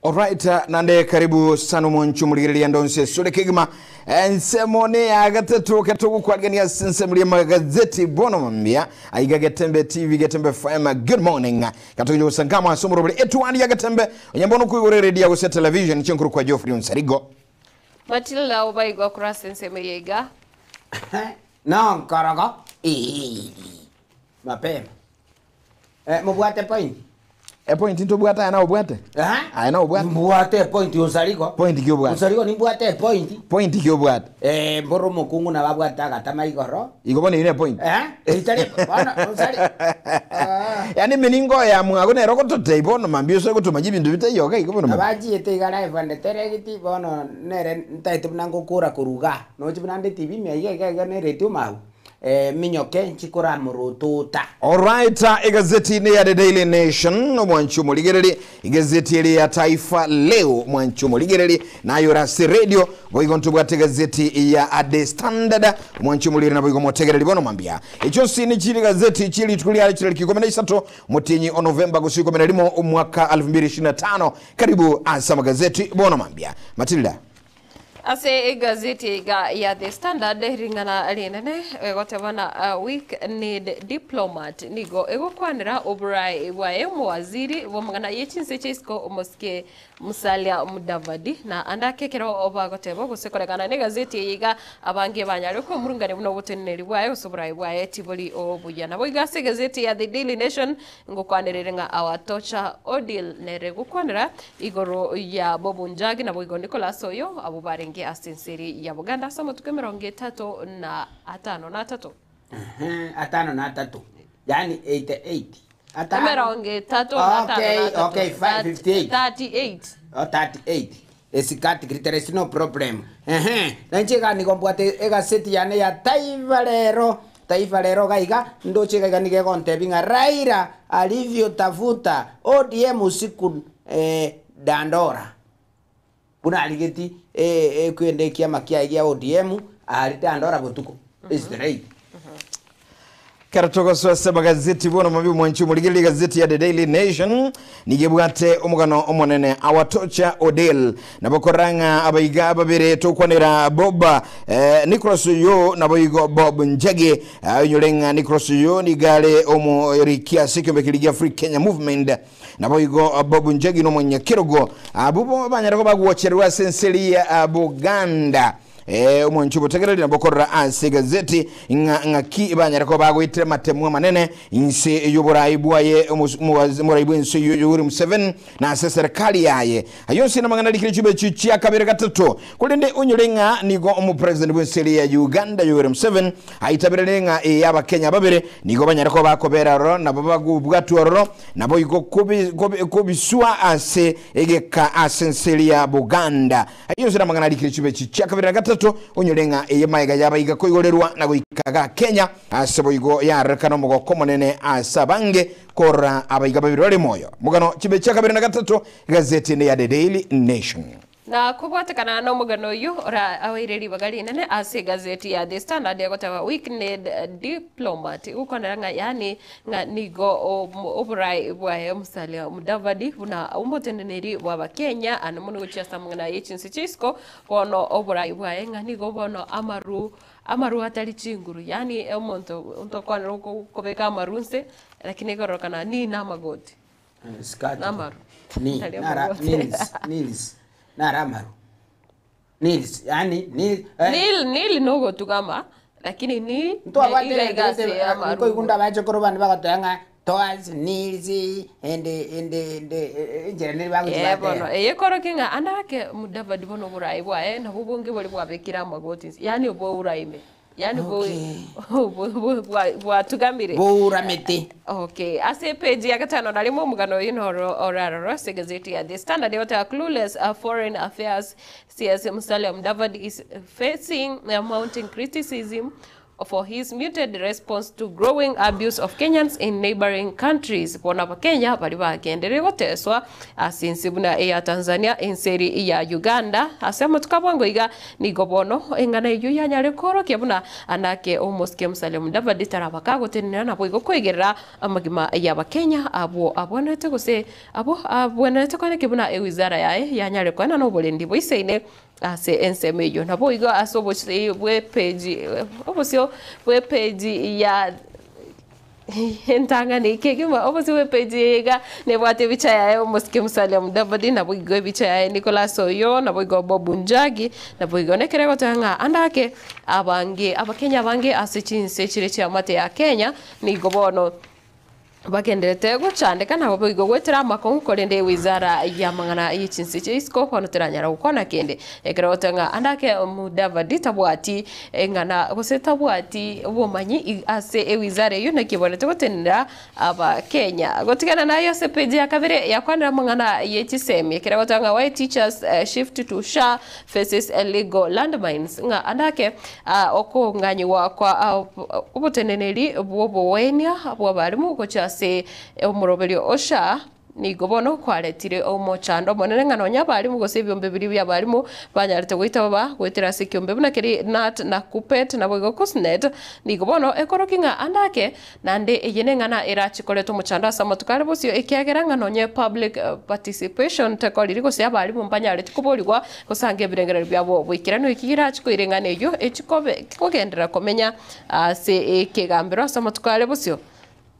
Alright, nande karibu sana omonche omorigereria ndonsi esore kegima ensemo ne ya gatato ketogokwarigania ase ensemo ria magazeti bono mambia aiga Getembe TV Getembe FM good morning katogenye gosangama ase omorobori etwani ya Getembe onye mbono koigora radio gose television chinkuru kwa Geoffrey Onsarigo Matilda obaigwa korwa ase ensemo eye iga. Nonkorogo ii mapema. Eh, mobwate point? Epoint ntobwate aye naobwate? Eh? Aye naobwate? Mbwate epoint Onsarigo. Point ki obwate? Onsarigo nimbwate epoint. Point ki obwate? Eh, mboro omokungu nabo abwate agatama igoro. Igo bono eyio ne point. Eh? Eitari bono Onsari. Ah. Yaani eminingo ya mwago nere ogototebia bono mambia ose gotomanya ebinto bitaiyo iga igo bono mambia. Abachiete iga live and direct bono nere ntaete buna ngokora korwa igaa. Nochi buna nde TV ime iga iga iga ne radio mabu. Minyoke nchikoramorotota. Alright, egazeti ne ya The Daily Nation, omwanchi omorigereri, egazeti eri ya Taifa Leo, omwanchi omorigereri, naye ore ase radio, boigo ntobwate egazeti ya The Standard, omwanchi omorigereri naboigo motegereri bono mambia. Echio nsi ne chiri gazeti chie rituko riare chirariki ikomi na isato, omotienyi o November gose ikomi na rimo, omwaka 2025. Karibu ase amagazeti bono mambia. Matilda. Ase egazeti iga ya The Standard ring'ana rinene egoteba na Weak Need Diplomat nigo egokwanera oborai bwaye omowaziri bw'amang'ana ye chinse chia isiko omosike Musalia Mudavadi na ande ake ekero bagoteba gose koregana na egazeti eye iga abange banyare kwemurungania buna oboteneneri bwaye gose oborai bwaye tibori obuya. Naboigo ase egazeti ya The Daily Nation Ngokwanerere ng'a Awatocha Odil nere gokwanera igoro ya Bob Njagi naboigo Nicholas Oyo abwo barenge ase ense eria ya Buganda ase amatuko emerongo etato na atano na atato. Ehe, atano na atato, yaani 88. Atano. Emerongo etato na atano na Okay, atato. okay, fi- 58. 38. Oh, 38. Esikati there is no problem. Ehe, na inche iga nigo mbwate egaseti yane ya Taifa Lero, Taifa Lero iga iga, ndoche iga iga nigo egontebia ng'a Raila alivyotafuta ODM usiku eh, Dandora. Buna arigeti eh, ekwenda ekiama kiaye gia ODM aria Dandora botuko. Is the right. Kero togosoa ase amagazeti bono mabi omwanchi omorigereria egazeti ya The Daily Nation nigo ebwate omogano omonene Awatocha Odil nabo korora ng'a abaiga babere tokwanera Bob eh, Nicholas Oyo nabo igo Bob Njagi eh, oinyore ng'a Nicholas Oyo nigo are omoriki ase ekiombe keria gia Free Kenya Movement nabo igo Bob Njagi nomonyakerogo abwo bo banyare koba gwochererwa ase ense eria ya Buganda Ee, omwanchi obotegereri nabo okorora ase egazeti ng'a ng'aki banyare koba bagoetera amatemu amanene inse y'oborai bwaye omos- omowazi- omorai bw'ense eyio Yoweri Museveni na ase eserekari yaye. Ayio onsi namang'ana arikire chibe echio chia kabere gatato. Korende onyore ng'a nigo omopresident bw'ense eria ya Uganda Yoweri Museveni aitabererire ng'a ee abakenya babere nigo banyare koba bakobera ororo nabo bagobwatwa ororo naboigo kobi- kobi- kobiswa ase egeka ase ense eria ya Buganda. Ayio onsi namang'ana arikire chibe echi chia kabere na gatato, onyore ng'a eye maega y'abaiga koigorerwa na goika ga Kenya, ase boigo yarorekana omogoko omonene ase abange korora abaiga babere bare moyo. Omogano chibe chia kabere na gatato, egazeti ende ya The Daily Nation. Na kobwatekana nomogano oyio ora aoire ribaga rinene ase egazeti ya The Standard egoteba Weak-kneed Diplomat, egokwanera ng'a yaani ng'a nigo oboraai bwaye Musalia Mudavadi buna omoteneneri bw'Abakenya ande mono gochia ase amang'ana ye chinse chia isiko, bono oboraai bwaye ng'a nigo bono amaru amaru atari chinguru yaani omonto ntokwanera okobeka amaru nse lakini ekororokana ni namagoti. Skirt. Namaru. Ni, Tari nara, amagoti. nils, nils, nara amaru. Nils, yaani, ni, eh, Nil nil nogotugama lakini ni ntwabwate iga iga ase amaru. nkoigunda abachokoro bande bagoteba ng'a towards nils and and and enchera nere Eh, bagochibatera. bono eye ekorokia ng'a ande ake Mudavadi bono oborai bwaye nabwo obonge boria bwabekire amagoti inse, yaani oboura ime. Yaani bo- bo- bo- bwa- bwatugamire. Bouramete. Okay, ase epeji ya gatano na rimo omogano oyo noro oraroro ase egazeti ya The Standard egoteba clueless foreign affairs CS Musalia Mudavadi is facing mounting criticism. for his muted response to growing abuse of Kenyans in neighboring countries. Bono Abakenya baria bagenderire goteswa ase ense buna eya Tanzania, ense eri ya Uganda ase amatuko a bwango iga, nigo bono eng'ana eyio yanyare koorokia buna anake omosike Musalia Mudavadi taraba kagotenena naboigo koigerera amagima y'Abakenya abwo abwenerete gose abwo abwenerete koenekia buna ewizara yaye yanyare koenana oborendi boisaine Ase ensemo eyio naboigo ase obosio bw'epeji obosio bw'epeji ya entang'ani kegima obosio bw'epeji eye iga nebwate ebicha yaye omosike Musalia Mudavadi, naboigo ebicha yaye Nicholas Oyoo, naboigo Bob Njagi, naboigo nekero egoteba ng'a ande ake abange abakenya abange ase chinse chire chiamate ya Kenya nigo bono Bagendererete gochandeka nabo boigo goetera amakong'u, korende wizara y'amang'ana ye chinse chia isiko bono teranyara gokwana kende. Ekero goteba ng'a ande ake Mudavadi tabwati eng'ana gose tabwati obomanyi ase ewizara eyio naki ebwenerete gotenenera Abakenya. Gotigana naye ase page ya kabere yakwanera amang'ana ye chisemi ekero goteba ng'a why teachers shift to SHA faces legal landmines ng'a ande ake Okong'anyigwa kwa oboteneneri bw'obogwenia bw'abarimu gochia ase omoroberio o SHA nigo bono kwaretire omochando omonene ng'a nonya abarimu gose ebiombe biria bi'abarimu banyarete goita baba goetera ase ekiombe buna keria KNUT na KUPPET naboigo KUSNET nigo bono ekorokia ng'a ande ake Naende eye neng'ana erache koreta omochando ase amatuko are bosio, ekiagera ng'a nonye public participation tekoriri gose abarimu mbanyareti koborigwa gosanga ebirengererio biabo boikeranu. Eki gerache koira eng'ana eyio echikobe kogenderera komenya ase ekegambero ase amatuko are bosio.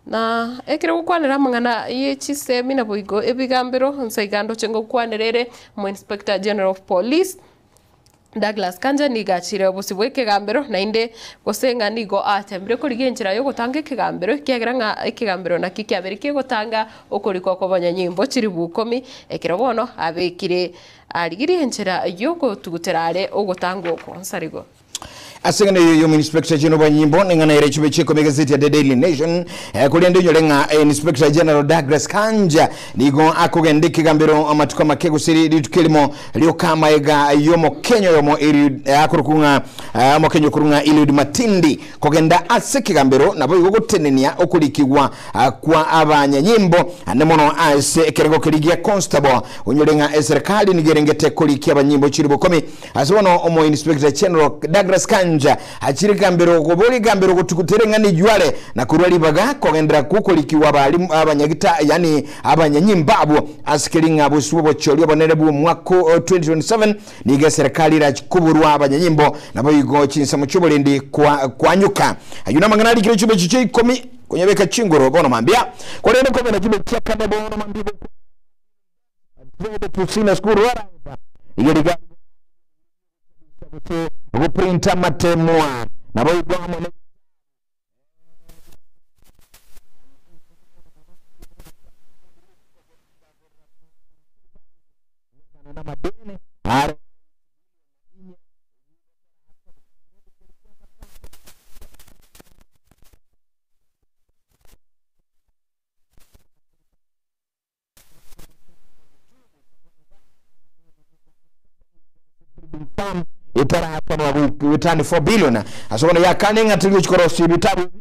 Na ekero gokwanera amang'ana ye chisemi naboigo ebigambero, nse iga ndoche ngokwanera ere omo Inspector General of Police, Douglas Kanja nigo achire obosio bw'ekegambero, naende gose ng'a nigo atembire korigia enchera y'ogotanga ekegambero, ekiagera ng'a ekegambero nakio kiabeire kegotanga okorikwa kw'abanyanyimbo chilifu ikomi, ekero bono abekire arigirie enchera y'ogotugutera are ogotanga oko. Nsarigo. Ase eng'ana eyo y'Omoinspector General bw'Abanyanyimbo neng'ana ere chibe chi'ekomi egazeti ya The Daily Nation, korende onyore ng'a Inspector General Douglas Kanja nigo akogenda ekegambero amatuko amake gose rituko erimo Rioka amaega y'omokenyo oyomo Eliud akorokwa ng'a omokenyo okorwa ng'a Eliud Matindi kogenda ase ekegambero naboigo gotenenia okorikigwa kwa abanyanyimbo ande mono ase ekerengo keria gia constable onyore ng'a eserekari nigo erengete korikia abanyimbo chilifu ikomi ase bono omo Inspector General Douglas Kanja achire egambero koboria egambero gotugutera eng'ana eyio are na korwa ribaga kogenderera kw'okorikigwa abalimu abanyagita yaani abanyanyimbo abwo Ase keria ng'a bosio bw'obochori obonene bw'omwaka o 2027 nigo eserekari erache koborwa abanyanyimbo, naboigo chinsemo chi'oborendi kwa kwanyuka. Ayio namang'ana arikire chimechi chia ikomi konyabeka chinguru bono mambia, korende kogenda chimechi chia kane bono mambia gokwana Fred Tusina School Rwaramba iga rigari gose goprinta amatemwa naboigo amo ne Etarakanwa goetania 4 billion ase bono yakane ng'a teri gochia korosia ebitabu ebio.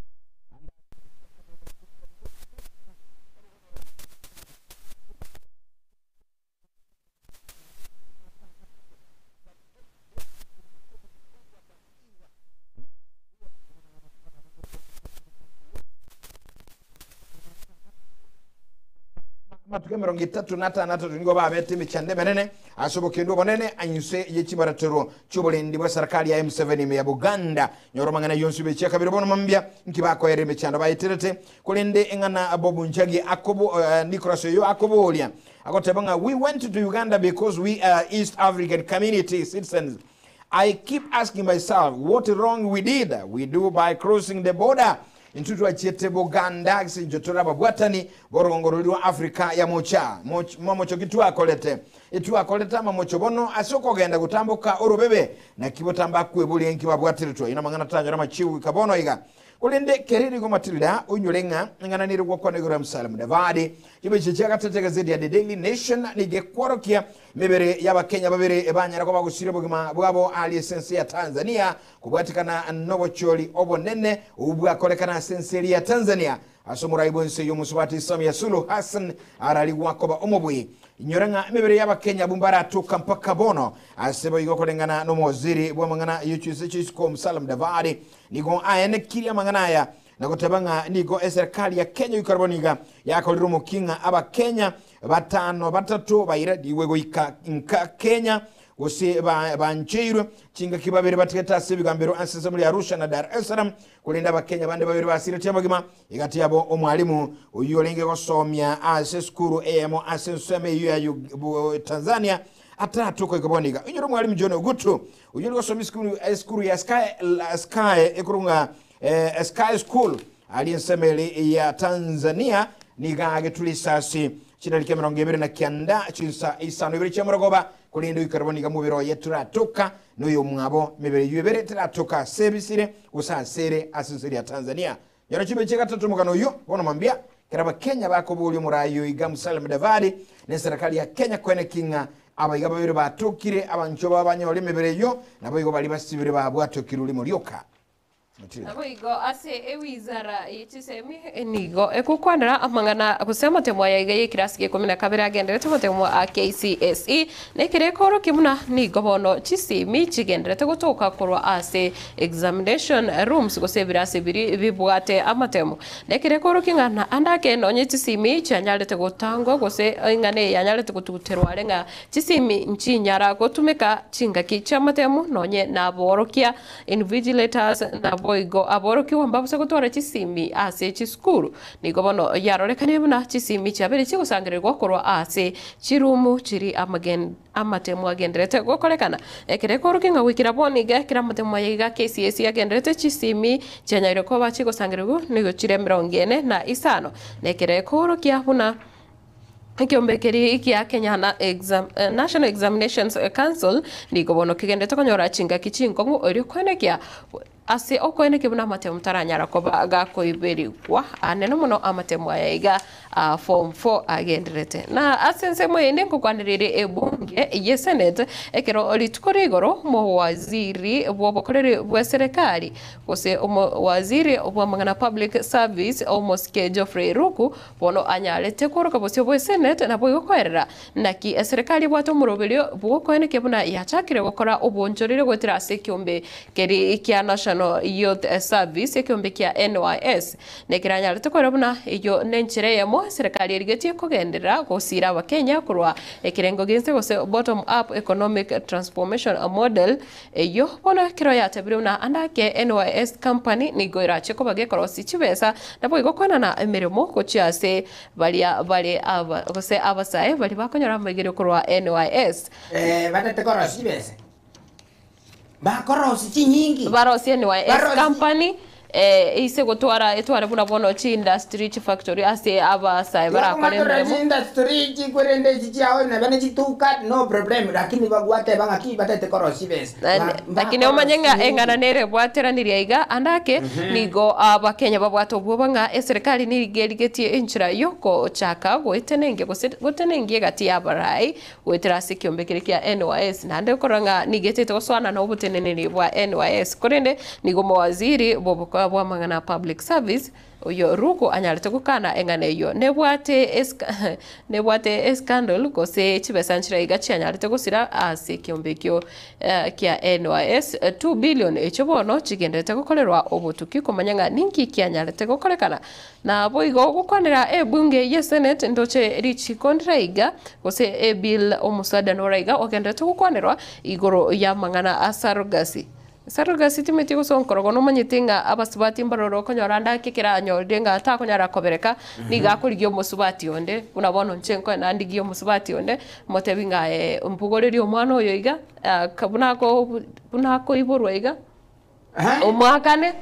Amatuko emerongo etato na atano atato nigo babete emechando emenene ase obokendu obonene inse ye chibaratero chi'oborendi bwa serikali ya M7 ime ya Buganda. Nyora amang'ana yonsi bechia kabere bono mambia nki bakoera emechando baeterete. Korende eng'ana Bob Njagi akobo eh, Nicholas oyo akoboria agoteba ng'a we went to Uganda because we are East African community citizens. I keep asking myself what wrong we did we do by crossing the border. Intwe twachiete Buganda ase inchwe tore ababwatani b'orogongo roria rwa Africa ya mocha. Moch, mamocho ki twakorete? Etwakorete amamocho bono ase okogenda gotamboka orobebe, naki botambe akweboria inki babwatiretwe. Ayio namang'ana tanyore amachiu goika bono iga. Korende kere nigo Matilda oinyore ng'a eng'ana nere gwakwana igoro ya Musalia Mudavadi. Chibeche chia gatato egazeti ya The Daily Nation nigo ekworokia emebere y'Abakenya babere banyare koba gosiria obogima bwabo aria ase ense ya Tanzania kobwatekana nobochori obonene obwo bwakorekana ase ense eria ya Tanzania ase omorai bw'ense y'omosubati Samia Suluhu Hassan ararigwa koba omobui. Inyora ng'a emebere y'Abakenya abwo mbaratoka mpaka bono ase boigo koreng'ana nomowaziri bw'amang'ana ye chisiko Musalia Mudavadi Nigo aenekirie amang'ana aya na goteba ng'a nigo eserekari ya Kenya goika bono iga yakorire omokia ng'a Abakenya batano batato bairerigwe goika nka Kenya gose bancheirwe chingaki babere batigete ase ebigambero ase ensemo ria Arusha na Dar es Salaam korende Abakenya bande babere basiretie amagima egati yabo omwalimu oyio orenge gosomia ase esukuru eyemo ase ensemo eyio ya Tanzania ataratoka goika bono iga. Inyora omwalimu John Ogutu Oyio ori gosoma esukuru esukuru ya Sky Sky ekorwa ng'a eh, Sky School aria ensemo ere ya Tanzania nigo agetura esasi chidarika 29 chinsa isano ibere chia morogoba korende oikare bono iga mobere oye toratoka na oyomwabo emebere eyio ebere teratoka ase ebisire gose ase ere ase ense ya Tanzania. Nyora chibe chia gatato omogano oyio bono mambia kera abakenya bakoboria omorai oiga Musalia Mudavadi na eserekari ya Kenya koeneki ng'a abaiga babere batokire abanchwa babo banyore emebere eyio naboigo baria basibire babwatokirwe rimo rioka. Matilda. Naboigo ase ewizara ye chisemi nigo egokwanera amang'ana gose amatemo aya iga y'ekirasi gia ikomi na kabere agenderete amatemo a KCSE na ekere ekorokia buna nigo bono chisemi chigenderete gotoka korwa ase Examination rooms gose ebirasi biria bibwate amatemo. Nekere korokia ng'a na ande ake nonye chisimi chianyarete gotangwa gose eng'ana eye yanyarete gotuguterwa are ng'a chisimi nchinyara gotumeka chingaki chi'amatemo nonye naborokia, invigilators, naboigo aborokigwa mbabase gotwara chisimi ase chisukuru. Nigo bono yarorekanire buna chisimi chiabeire chigosangererigwa korwa ase chirumu chiri amagen. Amatemo agenderete gokorekana. Ekero ekorokia ng'a goikera bono iga ekero amatemo aya iga KCSE agenderete chisimi chianyaire koba chigosangererigwa nigo chire emerongo ene na isano. Na ekero ekorokia buna ekeombe keria gia Kenya na exam National Examinations Council nigo bono kegenderete konyora chingaki chinkong'u erio koenekia Ase okoenekia buna amatemo taranyara koba gakoiberigwa anene mono amatemo aya iga a form 4 agenderete. Na ase ensemo ende nkokwanereire ebunge ye senate ekero rituko rigoro omowaziri bw'obokoreri bw'eserekari gose omowaziri bw'amang'ana public service omosike Geoffrey Ruku bono anyarete kworoka bosio bwe senate naboigo koerera naki eserekari ebwate omoroberio bw'okoenekia buna yachakire gokora obonchoreri goetera ase ekiombe Keri kia National Youth Service, ekeombe kia NYS, nekeranyarete koira buna eyio nenchera eyemo eserekari erigetie kogenderera gosiira abakenya korwa ekerengo gi'ense gose Bottom Up Economic Transformation Model eyio bono ekero yatebire buna ande ake NYS Company nigo erache koba gekorosia chibesa naboigo koenana emeremo gochia ase baria bare aba gose abasae baria bakonyora amaigerio korwa NYS. Batete korosia chibesa. Bakorosia chinyingi. Barosie NYS Barosie. Company eh, ise gotwara etware buna bono chiindustry chifactory ase abasae barakore Tibakomatorera emeremo. chiindustry chikwerende echi chiao neba ne chituka no problem lakini bagwateba ng'aki batete korosia chibesa. Na- Lakini omanye ng'a eng'ana nere ebwateranirie aiga ande ake nigo abakenya babwate obwoba ng'a eserekari nigo erigetie enchera yokochaka goetenengia gose gotenengia egati y'abarai Goetera ase ekiombe keria kia NYS, naende okorora ng'a nigo etete gosoana na oboteneneri bwa NYS, korende nigo omowaziri bw'obokoa bw'amang'ana a Public Service, oyio Ruku anyarete gokana eng'ana eyio. Nebwate eska nebwate escandal gose chibesa nchire iga chianyarete gosira ase ekiombe ekio kia NYS, 2 billion echio bono chigenderete gokorerwa obotuki komanya ng'a ninki kianyarete gokorekana. Naboigo gokwanera ebunge ye senate ndoche richiko ndire iga, gose ebill omoswada nore iga ogenderete gokwanerwa igoro y'amang'ana a surrogacy. Surrogacy timeti gose onkorogo nomanyete ng'a abasubati mbarore okonyora ande ake ekero anyorire ng'a takonyara kobereka, nigo akorigia omosubati onde, buna bono inche nkoenda ndigie omosubati onde, motebi ng'a aye mbogorerie omwana oyo iga, buna ako buna akoiborwa iga. Omoakane,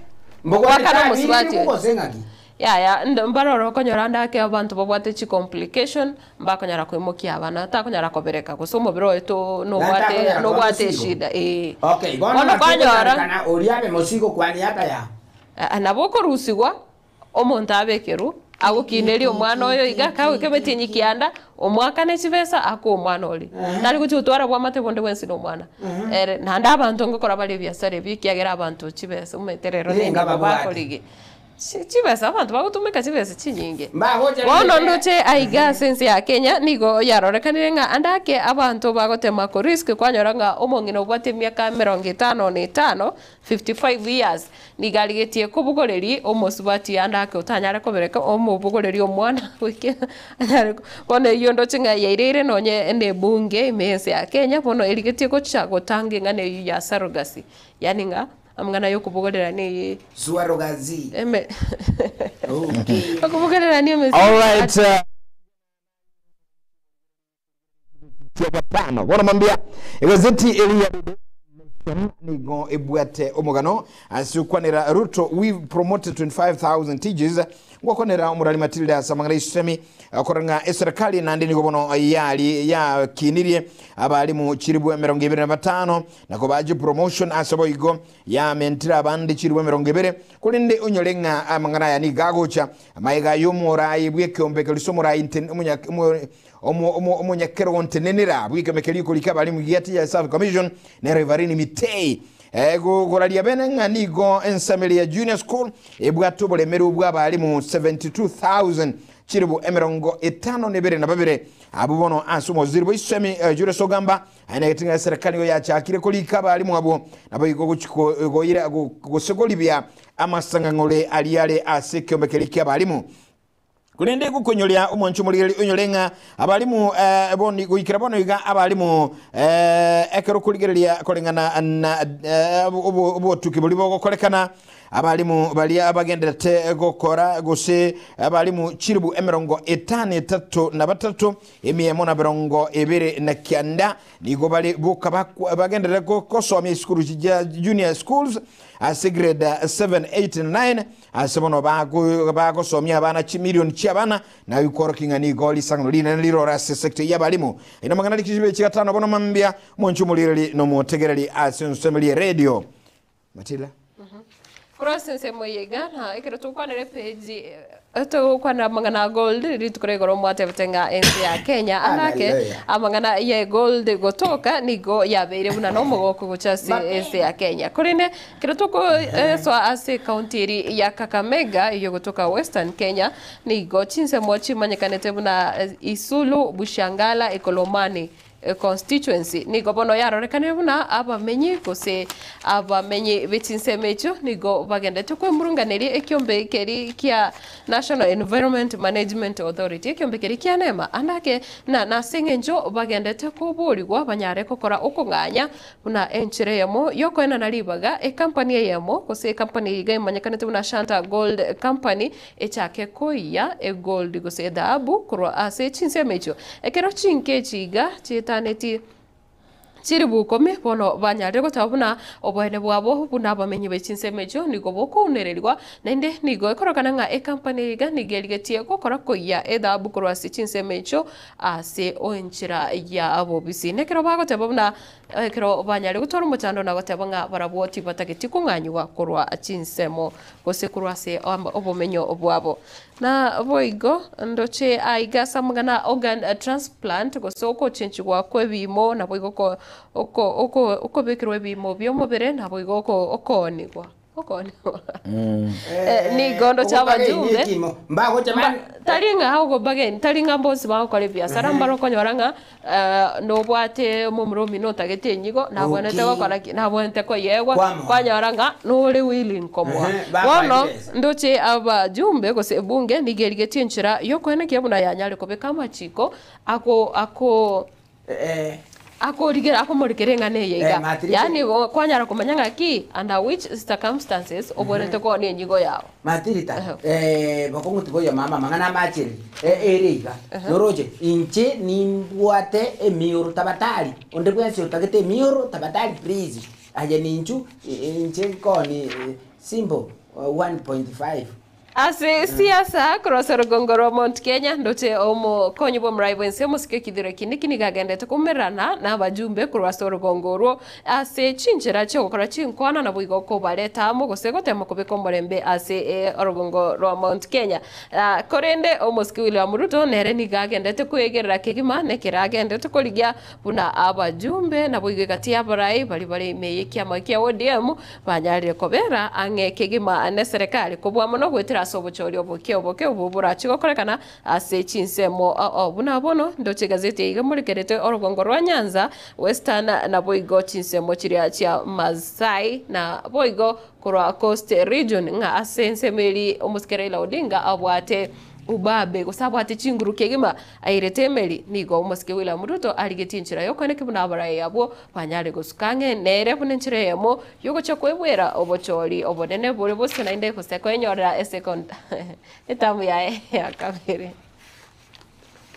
omoakane omosubati oyo. Yaya, mbarore okonyora ande ake abanto babwate chicomplication, mbakonyara koimokia abana, takonyara kobereka, gose omobere oye to nobwate nobwate eshida eh. Okay, bono Bono naki kwanyora okonyarekana oria abe mosigo kwani hata ya. Ah, nabo okorusigwa omonto abekerwe agokineria omwana oyo iga kagoika emetienyi kianda omwakane chibesa akoe omwana oria. Tari gochia gotwara bwamate bonde bwensi na omwana. Ere naende abanto ngokora bare ebiasara ebi ekiagera abanto chibesa omanyete rero Nigo nenibo babwate. bakorigia. Chi chibesa abanto bagotumeka chibesa chinyinge. Mbagocha Bono rinde. ndoche aiga ase ense ya Kenya nigo yarorekanire ng'a ande ake abanto bagotema korisk kwanyora ng'a omong'ina obwate emiaka emerongo etano na etano, 55 years, nigo arigetie kobogoreria omosubati ande ake otanyare kobereka omobogoreria omwana goika anyare bono eyio ndoche ng'a yaireire nonye na ebunge ime y'ense ya Kenya bono erigetie gocha gotanga eng'ana eyio ya surrogacy yaani ng'a amang'ana ya okobogorera ni Surrogacy. eme Okay. okobogorera ni emesi Alright. Tia gatano bono mambia egazeti eri ya The Nation nigo ebwate omogano ase okwanera Ruto we promoted 25000 teachers ngwakwanera omorari Matilda ase amang'ana isemi okora ng'a eserikali naende nigo bono yari yakinirie abarimu chiribu 25 na kobache promotion ase boigo yamentire abande chiribu 20 korende onyore ng'a amang'ana aya nigo agocha amaiga y'omorai bw'ekeombe keria omorai omonyakero ntenenera bw'ekeombe keria korika abarimu gia Teachers Service Commission nero Evarini Mitei goraria bene ng'a nigo ensamiri ya junior school ebwate oboremeri bwa abarimu 72,000 chiribu 52 abo bono ase omowaziri bwa isemi Julius Ogamba aenegete ng'a eserikali nigo yachakire korika abarimu abo nabo igo gochiko goira gose koribia amasang'ang'ore aria are ase ekeombe keria kia abarimu korende gokonyoria omwancho omorigeri onyore ng'a abarimu boni goikera bono iga abarimu ekero korigereria koreng'ana na obotuki boria bogokorekana abarimu baria bagenderete gokora gose abarimu chiribu 53 129 nigo bari boka bagenderere gosomia esukuru chia junior schools ase grade 7 8 na 9 ase bono bagosomia abana chimilioni chia abana na ikoroki ng'a nigo risang'ano rinene rirora ase sector ya abarimu ina magana rikichibe chigatano bono mambia omonche omorigeri na omotegereri ase ensemo ya radio Matilda. Cross ensemo eye iga na ekero tokwanera epage togokwanera amang'ana a gold rituko rigoro mwatebete ng'a ense ya Kenya anake Hallelujah. amang'ana ya gold gotoka nigo yabeire buna na omogoko gocha ase ense ya Kenya korende ekero tokoeswa ase ekaunti eri ya Kakamega eyo gotoka Western Kenya nigo chinsemo chimanyekanete buna Isulu, Bushangala, Ikolomani constituency nigo bono yarorekanire buna abamenyi gose abamenyi b'echinsemo echio nigo bagendete kwemurunganeria ekiombe keri kia National Environment Management Authority ekiombe keri kia NEMA anake na nase eng'encho bagendete koborigwa banyare gokora okong'anya buna enchera eyemo yokoenana ribaga ekampani eyemo gose ekampani iga emanyekanete buna Shanta Gold Company echake koiya egold gose edhahabu korwa ase chinsemo echio ekero chinke echi iga chietaneti chiribu ikomi bono banyarire goteba buna oboene bwabo buna abamenyi be chinsemo echio nigo bokounererigwa naende nigo ekorokana ng'a ekampani iga nigo erigetie gokora koiya edhahabu korwa ase chinsemo echio ase enchera ya bobisi nekero bagoteba buna ekero banyarire gotwara omochando na goteba ng'a barabwo tibatageti kong'anyiwa korwa chinsemo gose korwa ase obomenyo bwabo na boigo ndoche aiga ase amang'ana organ transplant gose okochenchigwa kwa ebimo nabo igo okobekerwa ebimo bia omobere nabo igo okoonigwa okoonigwa nigo ndoche abajumbe mbagocha tari ng'a ogobageni tari ng'a bonsi bagokora ebiasara mbaro okonyora ng'a nobwate omomura omino otagete enyigo nabwenerete gokora ki nabwenerete koyegwa Kwamoa. kwanyora ng'a nore willing komoa bakoa bono chibesa. ndoche abajumbe gose ebunge nigo erigetie enchera yokoenekia buna yanyare kobeka amachiko ako ako akorigera akomorikera eng'ana eye iga matirisi. yaani kwanyara komanya ng'aki under which circumstances obwenerete koona enyigo yago Matirita Ehe. bokong'u tiboiyo mama mang'ana amacheri ere iga noroche inche nimbwate emioro tabatari onde bwensi otagete emioro tabatari please aye ninchu inche nkoni simple 1.5. Ase siasa korwa ase orogongo rwa Mount Kenya ndoche omokonyi bw'omorai bw'ense omosike Kithure Kindiki nigo agendete koumererana nabajumbe korwa ase orogongo orwo ase chinchera chi'ogokora chinkwana naboigo kobareta amo gose gotema kobeka omorembe ase orogongo rwa Mount Kenya. Korende omosike William Ruto nere nigo agendete kwegerera kegima nekero agendete korigia buna abajumbe naboigo egati y'abarai baria bare ime y'ekiama kia ODM Banyarire kobera ang'e kegima neserekari kobua mono goetera ase obochori oboke oboke obwo borache gokorekana ase chinsemo ao buna bono ndoche egazeti eye iga emorekerete orogongo rwa Nyanza, Western naboigo chinsemo chiria chia Maasai na boigo korwa Coast region ng'a ase ensemo eria omosike Raila Odinga abwate Ubabe, gose abwate chinguru kegima airete emeri, nigo omosike William Ruto arigetie enchera y'okoeneki buna abarai abwo banyare gosuka ang'e nere buna enchera eyemo y'ogochia kwebwera obochori obonene bore bosio naende gose koenyorera esecond etamu yaye ya kabere.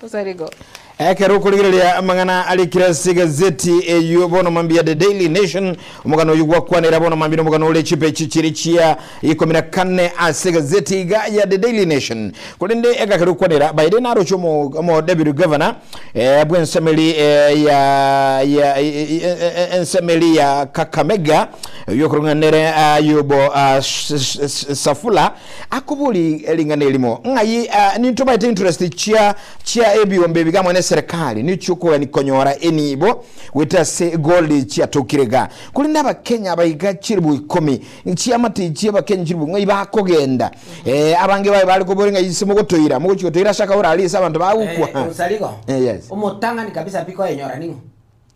Osarigo. Ekero okorigereria amang'ana arikire ase egazeti eyio bono mambia The Daily Nation, omogano oyio gwakwanera bono mambia nomogano ore chipeji chiria chia ikomi na kane ase egazeti iga ya The Daily Nation. Korende egakera okwanera baire naroche omo omo deputy governor eh, bw'ensemeri eh, ya ya ensemeri ya Kakamega oyio okorong'ana nere Ayubu ah, Safula Akobori ring'ana erimo, Ng'ai nintobaete interest chia chia ebiombe ebi gamwe neserikali nichiokogani konyora enibo goeta ase gold chiatokire iga. Korende abakenya abaiga chilibu ikomi chiamate echi abakenya chilibu ng'ai bakogenda abange baye bare kobori ng'ai ase mogotoira mogochi gotoira ase akaura aria ase abanto bagokwa. Osarigo Yes. omotang'ani kabisa pi koenyora ning'o?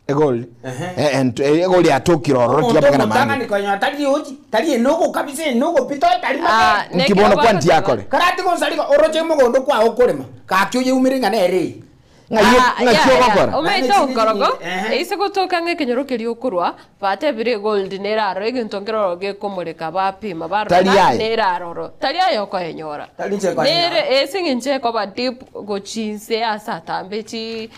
Egoli. Ehe. Egoli yatokire ororo Omonto tiga amang'ana omotang'ani mange. konyora tari riochi, tari enogo kabisa enogo pi to tari Ah, magena. Nki bono kwanti akore? Karati gonsarigwa oroche mogondo kwao okorema, gaki oyeumere ng'a nere eye. Ng'ai ng'aki ogokora? Omaete Naende okorogo, ehe. eise gotoka ng'a ekenyoro keria okorwa, batebire egold nere aroro, egento nkeroro gekomoreka bapima barora Tari ng'a aye. nere aroro. Tari aye okoenyora. Tari inche nkoenyora. Nere ase eng'encho ekoba deep gochia inse ase atambe chi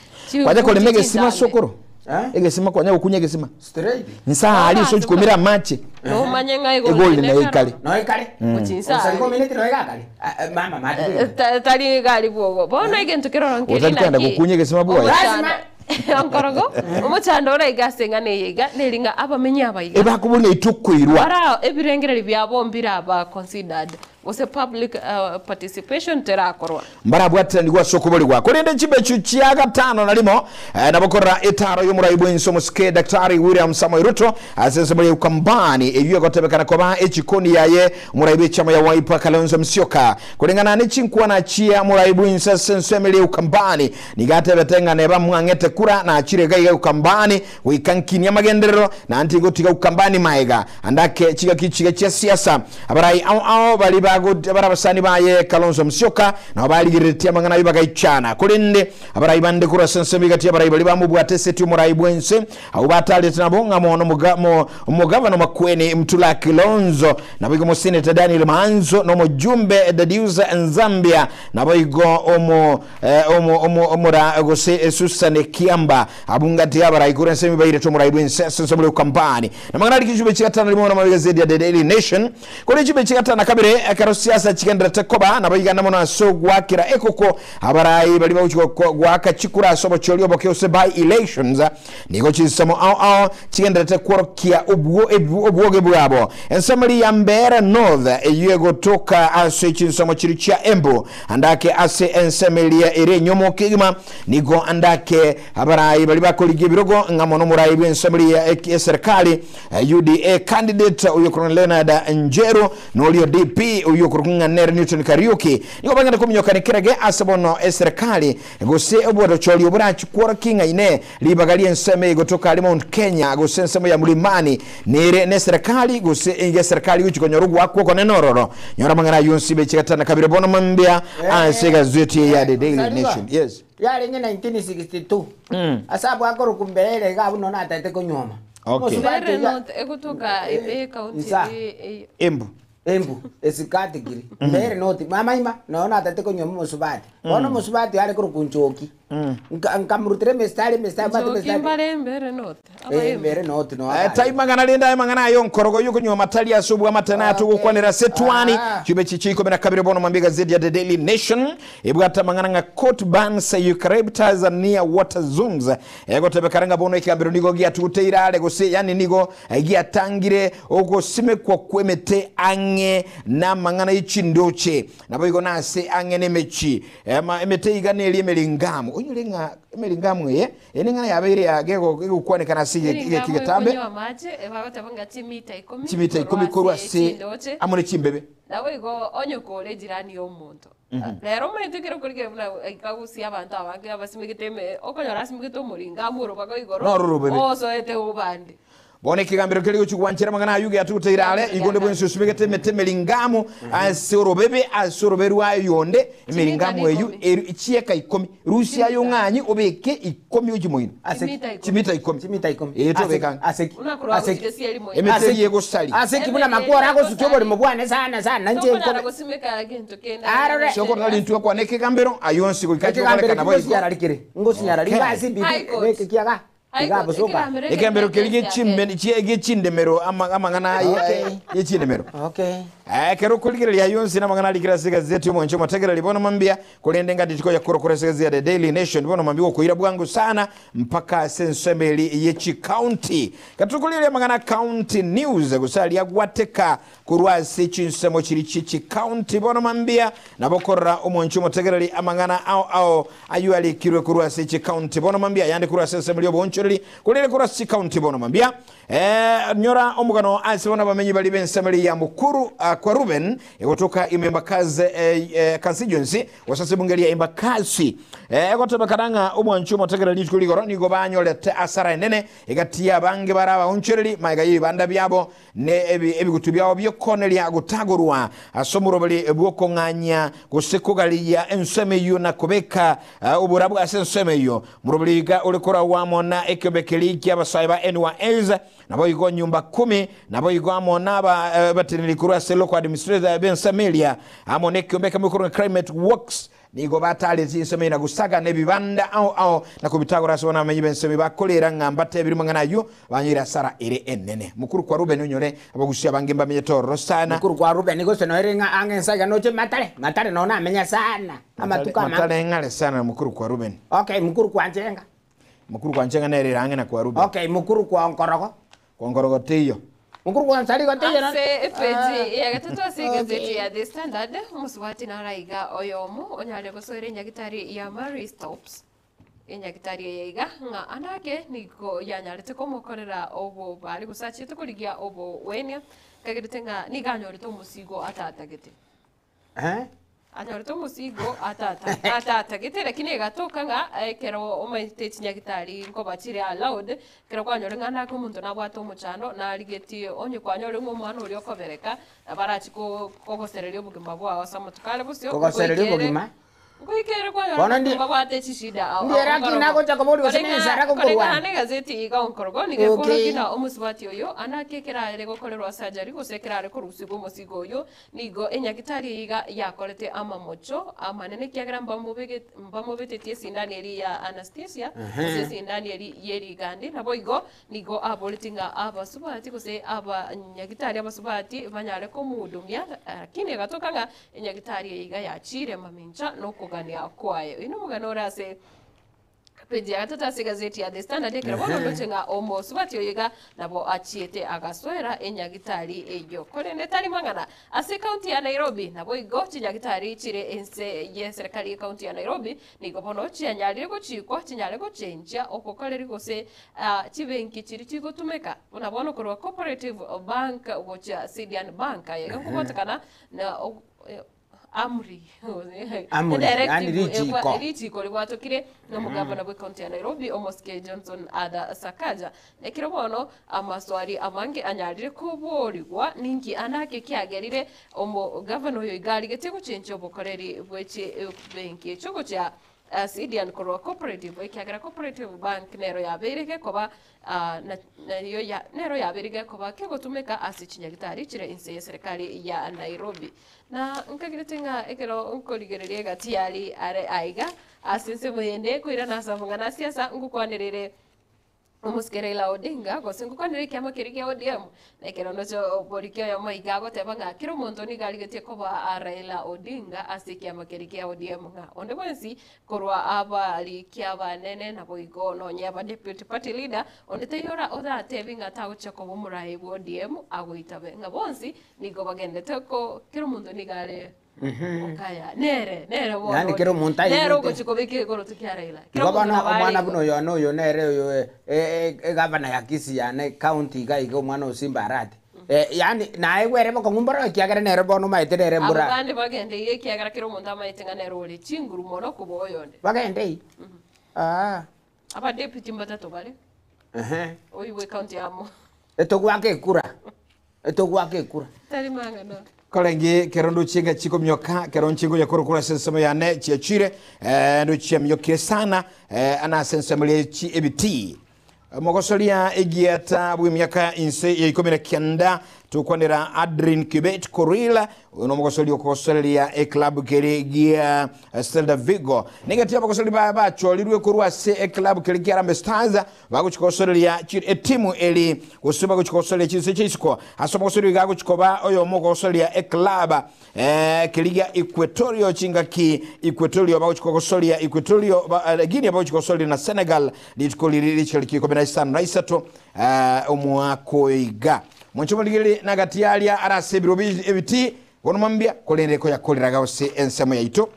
Kwanya korema chibuti egesima chintambe. sokoro? Eh? Egesima kwanya gokunya egesima? Straight. Nsa aria ase ochikumira amache. Nomanye ng'a Egoli egoli naye ekare. Noe kare. Gochinsa Osari aria. komineti noe gakare. Ah, ah, mama mati bwino. Tari gari bwogo. Bono egento keroro nkeri Otari kogenda naki gokunya egesima bwoye. omochando onkorogo omochando ore iga ase eng'ana eye iga neri ng'a abamenyi aba iga Ebakoboria ng'a itokoirwa. bara ebirengererio biabo mbiraba considered gose public participation terakorwa. Mbarabwateranigwe ase okoborigwa. Korende chimbechu chia gatano na rimo nabo korora etaaro y'omorai bw'ense omosike Daktari William Samoei Ruto ase ensemo ya Ukambani eyio egotebekana koba echikoni yaye omorai bw'echama ya Wiper Kalonzo Musyoka. Koreng'ana ne chinkwana chia morai bw'ense ase ensemo eria ya Ukambani nigo atebete ng'a neba mwang'ete kura nachire iga iga Ukambani goika nkinie amagenderero naende tingotiga Ukambani maega ande ake chigaki chiga chia siasa. Abarai ao ao baria bare abasani baye Kalonzo Musyoka nabo barigereretie amang'ana ayio bagaichana. Korende abarai bande korwa ase ensemo egati y'abarai baria bamobwate eseti omorai bw'ense, abwo batarete nabo ng'a mono omogavana Makueni Mtula Kilonzo, naboigo omoseneta Daniel Maanzo, na omojumbe Dadius Nzambia, naboigo omora gose Susan Kiamba. Abwo ngati y'abarai korwa ensemo bairete omorai bw'ense ase ensemo ya Ukambani. Namang'ana arike chibe chigatano rimo na egazeti ya The Daily Nation. Kore chibe chigatano na kabere ekero siasa chigendererete koba nabo igana mono ase ogwakera ekoko abarai baria bagochi goaka chikura ase obochori oboke gose by elections nigo chinsemo ao ao chigendererete kworokia obwoge bwabo. Ensemo eria ya Mbeere North eyio egotoka ase chinsemo chiria chia Embu ande ake ase ensemo eria ere enyomo kegima nigo ande ake Abarai baria bakorigia ebirogo ng'amo nomorai bw'ensemo eria y'eserekari UDA candidate oyio okorokwa Leonard Njeru na oria DP oyio okorokwa ng'a nere Newton Kariuki nigo bagenda kominyokana ekerage ase bono eserekari gose obotochori oborachi kworokia ng'a inee ribaga ri'ensemo eye gotoka aria Mount Kenya gose ensemo ya Mlimani nere neserekari gose iga eserekari egochi konyora ogoakwa okonene ororo. Nyora amang'ana ayio onsi bechigatana kabere bono mambia ase egazeti ya The Daily Nation. Yes. Riarenge 1962, ase abwo akorokwa Mbeere iga abwo nonya natagete konyuoma. Okay. Omosubati Mbeere oyio North egotoka ime ekaunti Insa. eye. Embu. Embu, esikati kiri, mbere noti, mamaima, noyo natete konywa omosubati. Bono omosubati are korokwa Nchoki. Nka- Nkamorutera emestari emestari mbwate Nchoki emestari. mbare mbere note. Eh, mbere noti noyo Eh, abare. tai mang'ana rende aye mang'ana ayo nkorogo y'okonywa matari ase obwamate na Okay. togokwanera ase twani Ah. chibe chiche ikomi na kabere bono mambia egazeti ya The Daily Nation ebwate amang'ana ng'a court bans eucalyptus near water zones egotebekana ng'a bono ekegambero nigo giatuguteire are gose yani nigo Giatangire ogosimekwa kw'emete ang'e namang'ana ye chindoche, naboigo nase ang'e nemechie. Ema emete iga neria emeringamu. Onyore ng'a emeringamu eye eye neng'ana yabeire ya gego gegokwanekana ase ege- egeki Eringamu getambe ekonywa amache, bagoteba ng'a chimita ikomi chimita ikomi korwa ase chindoche. amo ne chimbebe. Naboigo onye kore ejirani y'omonto. Rero omanyete ekero okorikera buna ekagusia abanto abange abasimegete eme okonyora asimegete omoringamu orobago igoro, Noro orobebe. osoete obande. Bono ekegambero keria gochia gwanchera amang'ana ayio giatuguteire are, igo onde bwensi osimegete emete emeringamu ase orobebe, ase orobe rwa oyonde, emeringamu eyio eru chieka ikomi. Rusia aye ong'anyi obeke ikomi ochie moino. Ase Chimita ikomi. Chimita ikomi. Chimita ikomi. Ee, Ase tobeka ang'e. ase ki? Buna korwa Ase ki? gochia sieri moino. Emete Ase eria ki? egosari. Ase ki buna makwo oragosukia oborimo bwane sana sana inche Tokonyara nkobe. gosimeka gento kende. Arore. Sokoro tari intwe kwane ekegambero, ayio onsi goika Ekegambero ache gokorekana boigo. kingosinyarari kere. Ngosinyarari Okay. iga ase mbibi High Court. beke kiaga. High Iga Court, bosoka. ekegambero Ekegambero keria ekenene giechimbe- chie- giechindemero ama- amang'ana aye- Okay. yechindemero. Okay. Ekero okorigereria ayio onsi namang'ana arikire ase egazeti y'omwancho omotegereri bono mambia, korende ngati tikonya korokora ase egazeti ya The Daily Nation bono mambia gokoira bwango sana mpaka ase ensemo eri ye chicounty. Ekero tokorigereria amang'ana a county news gose aria agwateka korwa ase chinsemo chiria chie chicounty bono mambia nabo okorora omwancho omotegereri amang'ana ao ao ayio arikirwe korwa ase chicounty bono mambia ayande korwa ase ensemo eria oboonchoreri korende korwa ase chicounty bono mambia Ee, nyora omogano ase bono abamenyi baria b'ensemo eria ya Mukuru kwa Ruben, egotoka ime Embakasi constituency, gose ase ebunge ria Embakasi. Egotebekana ng'a omwanchi omotegereri rituko rigoro nigo banyorete asara enene egati y'abange bare abaonchoreri magega y'ebibanda biabo ne ebigutu biabo bi'okoneria gotagorwa ase omoroberi bw'okong'anyia gose kogarigia ensemo eyio na kobeka oborabu ase ensemo eyio. Moroberi iga ore koragwa amo na ekeombe keria ki'abasae ba NYS, naboigo nyumba kumi, naboigo amo nabateneneri korwa ase local administrator b'ensemo eria, amo nekeombe ekemo korwa Climate Works, nigo bataarete ensemo eyio na gosaga nebibanda ao ao na kobitagora ase bono abamenyi b'ensemo eyio bakorera ng'a mbatebirie amang'ana ayio, banyoire asara ere enene. Mokuru kwa Rubeni onyore abagusia abange mbamenyete ororo sana. Mokuru kwa Rubeni gose noere ng'a ang'e ensa iga noche matare, matare nonya namenya sana. Amatuko amange. Matare ng'are sana na mokuru kwa Rubeni. Okay, mokuru kwa Njenga. Mokuru kwa Njenga nere ere ang'e na kwa Rubeni. Okay, mokuru kwa Nkorogo. Kwa Nkorogo teiyo. Mokuru kwa Nsarigo teiyo Ase epeji ya gatato ase egazeti ya The Standard, omosubati naro iga oyomo onyare gosoera enyagitari ya Marie Stopes. Enyagitari eye iga ng'a anake nigo yanyarete komokorera obobari gose achiete korigia obogwenia, kagerete ng'a nigo anyorete omosigo atatagete. Eh? Anyorete omosigo atata atatagete lakini egatoka ng'a ekero omanyete chinyagitari nkoba chire allowed, ekero kwanyore ng'a nake omonto nabwate omochando narigetie onye kwanyore ng'a omwana oria okobereka, nabo arachi ko kogosereria obogima bwao ase amatuko are bosio, Kogosereria ngoikere obogima? ngoikere kwanyora Bono ndi- mbabwate chishida ao Ndiere ao aki nkorogo. nagocha koboria gose Koreng'ana- nensara gokorwana. koreng'ana na egazeti iga onkorogo nigo Okay. ekorokia ng'a omosubati oyo anake ekero are gokorerwa surgery gose ekero are korusigwa omosigo oyio, Nigo enyagitari eye iga yakorete amamocho amanene ekiagera mbamobetetie esindani eria ya anaesthesia, gose esindani eria ye rigandi. Naboigo nigo aboretie ng'a abasubati gose abanyagitari abasubati banyare komohudumia, lakini egatoka ng'a enyagitari eye iga yachiire mamincha nokogania kwaye. Oyio nomogano ore ase Peji ya gatato ase egazeti ya The Standard ekero bono ndoche ng'a omosubati oyo iga nabo achiete agasoera enyagitari eyio. Korende tari mang'ana ase ekaunti ya Nairobi naboigo chinyagitari chire ense y'eserekari y'ekaunti ya Nairobi nigo bono chianyarire gochikwa chinyare gochenchia obokoreri gose chibenki chiria chigotumeka buna bono korwa Cooperative Bank gochia Sidian Bank aye iga nkobwatekana na Amri, Amri, yaani Directive richiiko. richiiko ribwatokire nomogavana bw'ecounty ya Nairobi omosike Johnson Arthur Sakaja. Ekero bono amaswali amange anyarire koborigwa ninki anake kiagerire omogavana oyo iga arigetie gochenchia obokoreri bwe chibenki echio gochia. Sidian korwa Cooperative ekiagera Cooperative Bank nero yabeire gekoba na nario ya nero yabeire gekoba kegotumeka ase chinyagitari chire inse y'eserekari ya Nairobi. Na nkagirete ng'a ekero nkorigereria egati yari are aiga ase ensemo yende koirana ase amang'ana a siasa ngokwanerere Omosike Raila Odinga gose ngokwanere ekiama keria kia ODM, na ekero ndoche oboriki oyomo iga agoteba ng'a kera omonto nigo arigetie koba Raila Odinga ase ekiama keria kia ODM ng'a onde bwensi korwa abariki abanene naboigo nonye aba deputy party leader onde taiyo ora oratebi ng'a tagochia koba omoraai bwa ODM agoitabe ng'a bonsi nigo bagendete ko kera omonto nigo are Okaya, nere, nere bono Yaani kera omonto nere aigwete. ogochia kobeka egoroto kia Raila. Kera Igo omonto bono nabo omwana are buna igo. oyo one oyo nere oyo egavana ya Kisii yane county iga iga omwana o Simba Arati. Yaani naye ere bokong'u mboro ekiagera nere bono omaete nere Aba mbora. bande bagende iga ekiagera kera omonto amaete ng'a nere ore chinguru mono kobua oyonde. Bagende i? Aah. Aba deputy mbatato bare, Ehe. oyio bwe county amo. Etogwaka ekura. Etogwaka ekura. Tari mang'ana. Korenge kero ndochie ng'a chikomioka, kero nche ngonya korokora ase ensemo yane chiachire, eh, ndochiamiokire sana, eh, ana ase ensemo ria chi ebitii. Omogosoria egiata bw'emiaka inse ya ikomi na kianda tokwanera Adrin Kibet Korir, oyo nomogosoria okogosoreria eclub kere gia Celta Vigo. Negati abagosori ba bachorirwe korwa ase eclub kere kia Harambee Stars Bagochia gosoreria etimu eri, gose bagochia gosoreria chinse chia isiko. Ase omogosori iga agochia koba oyomo ogosoreria eclub keria gia Equatorial chingaki Equatorial bagochia kogosoria Equatorial Guinea bagochia gosoria na Senegal rituko riri richitariki ikomi na isano na isato omwaka oyo iga. Mwanche omorigererie nagati aria are ase ebiro ebitii bono mambia korende koyakoreraga gose ensemo yaito.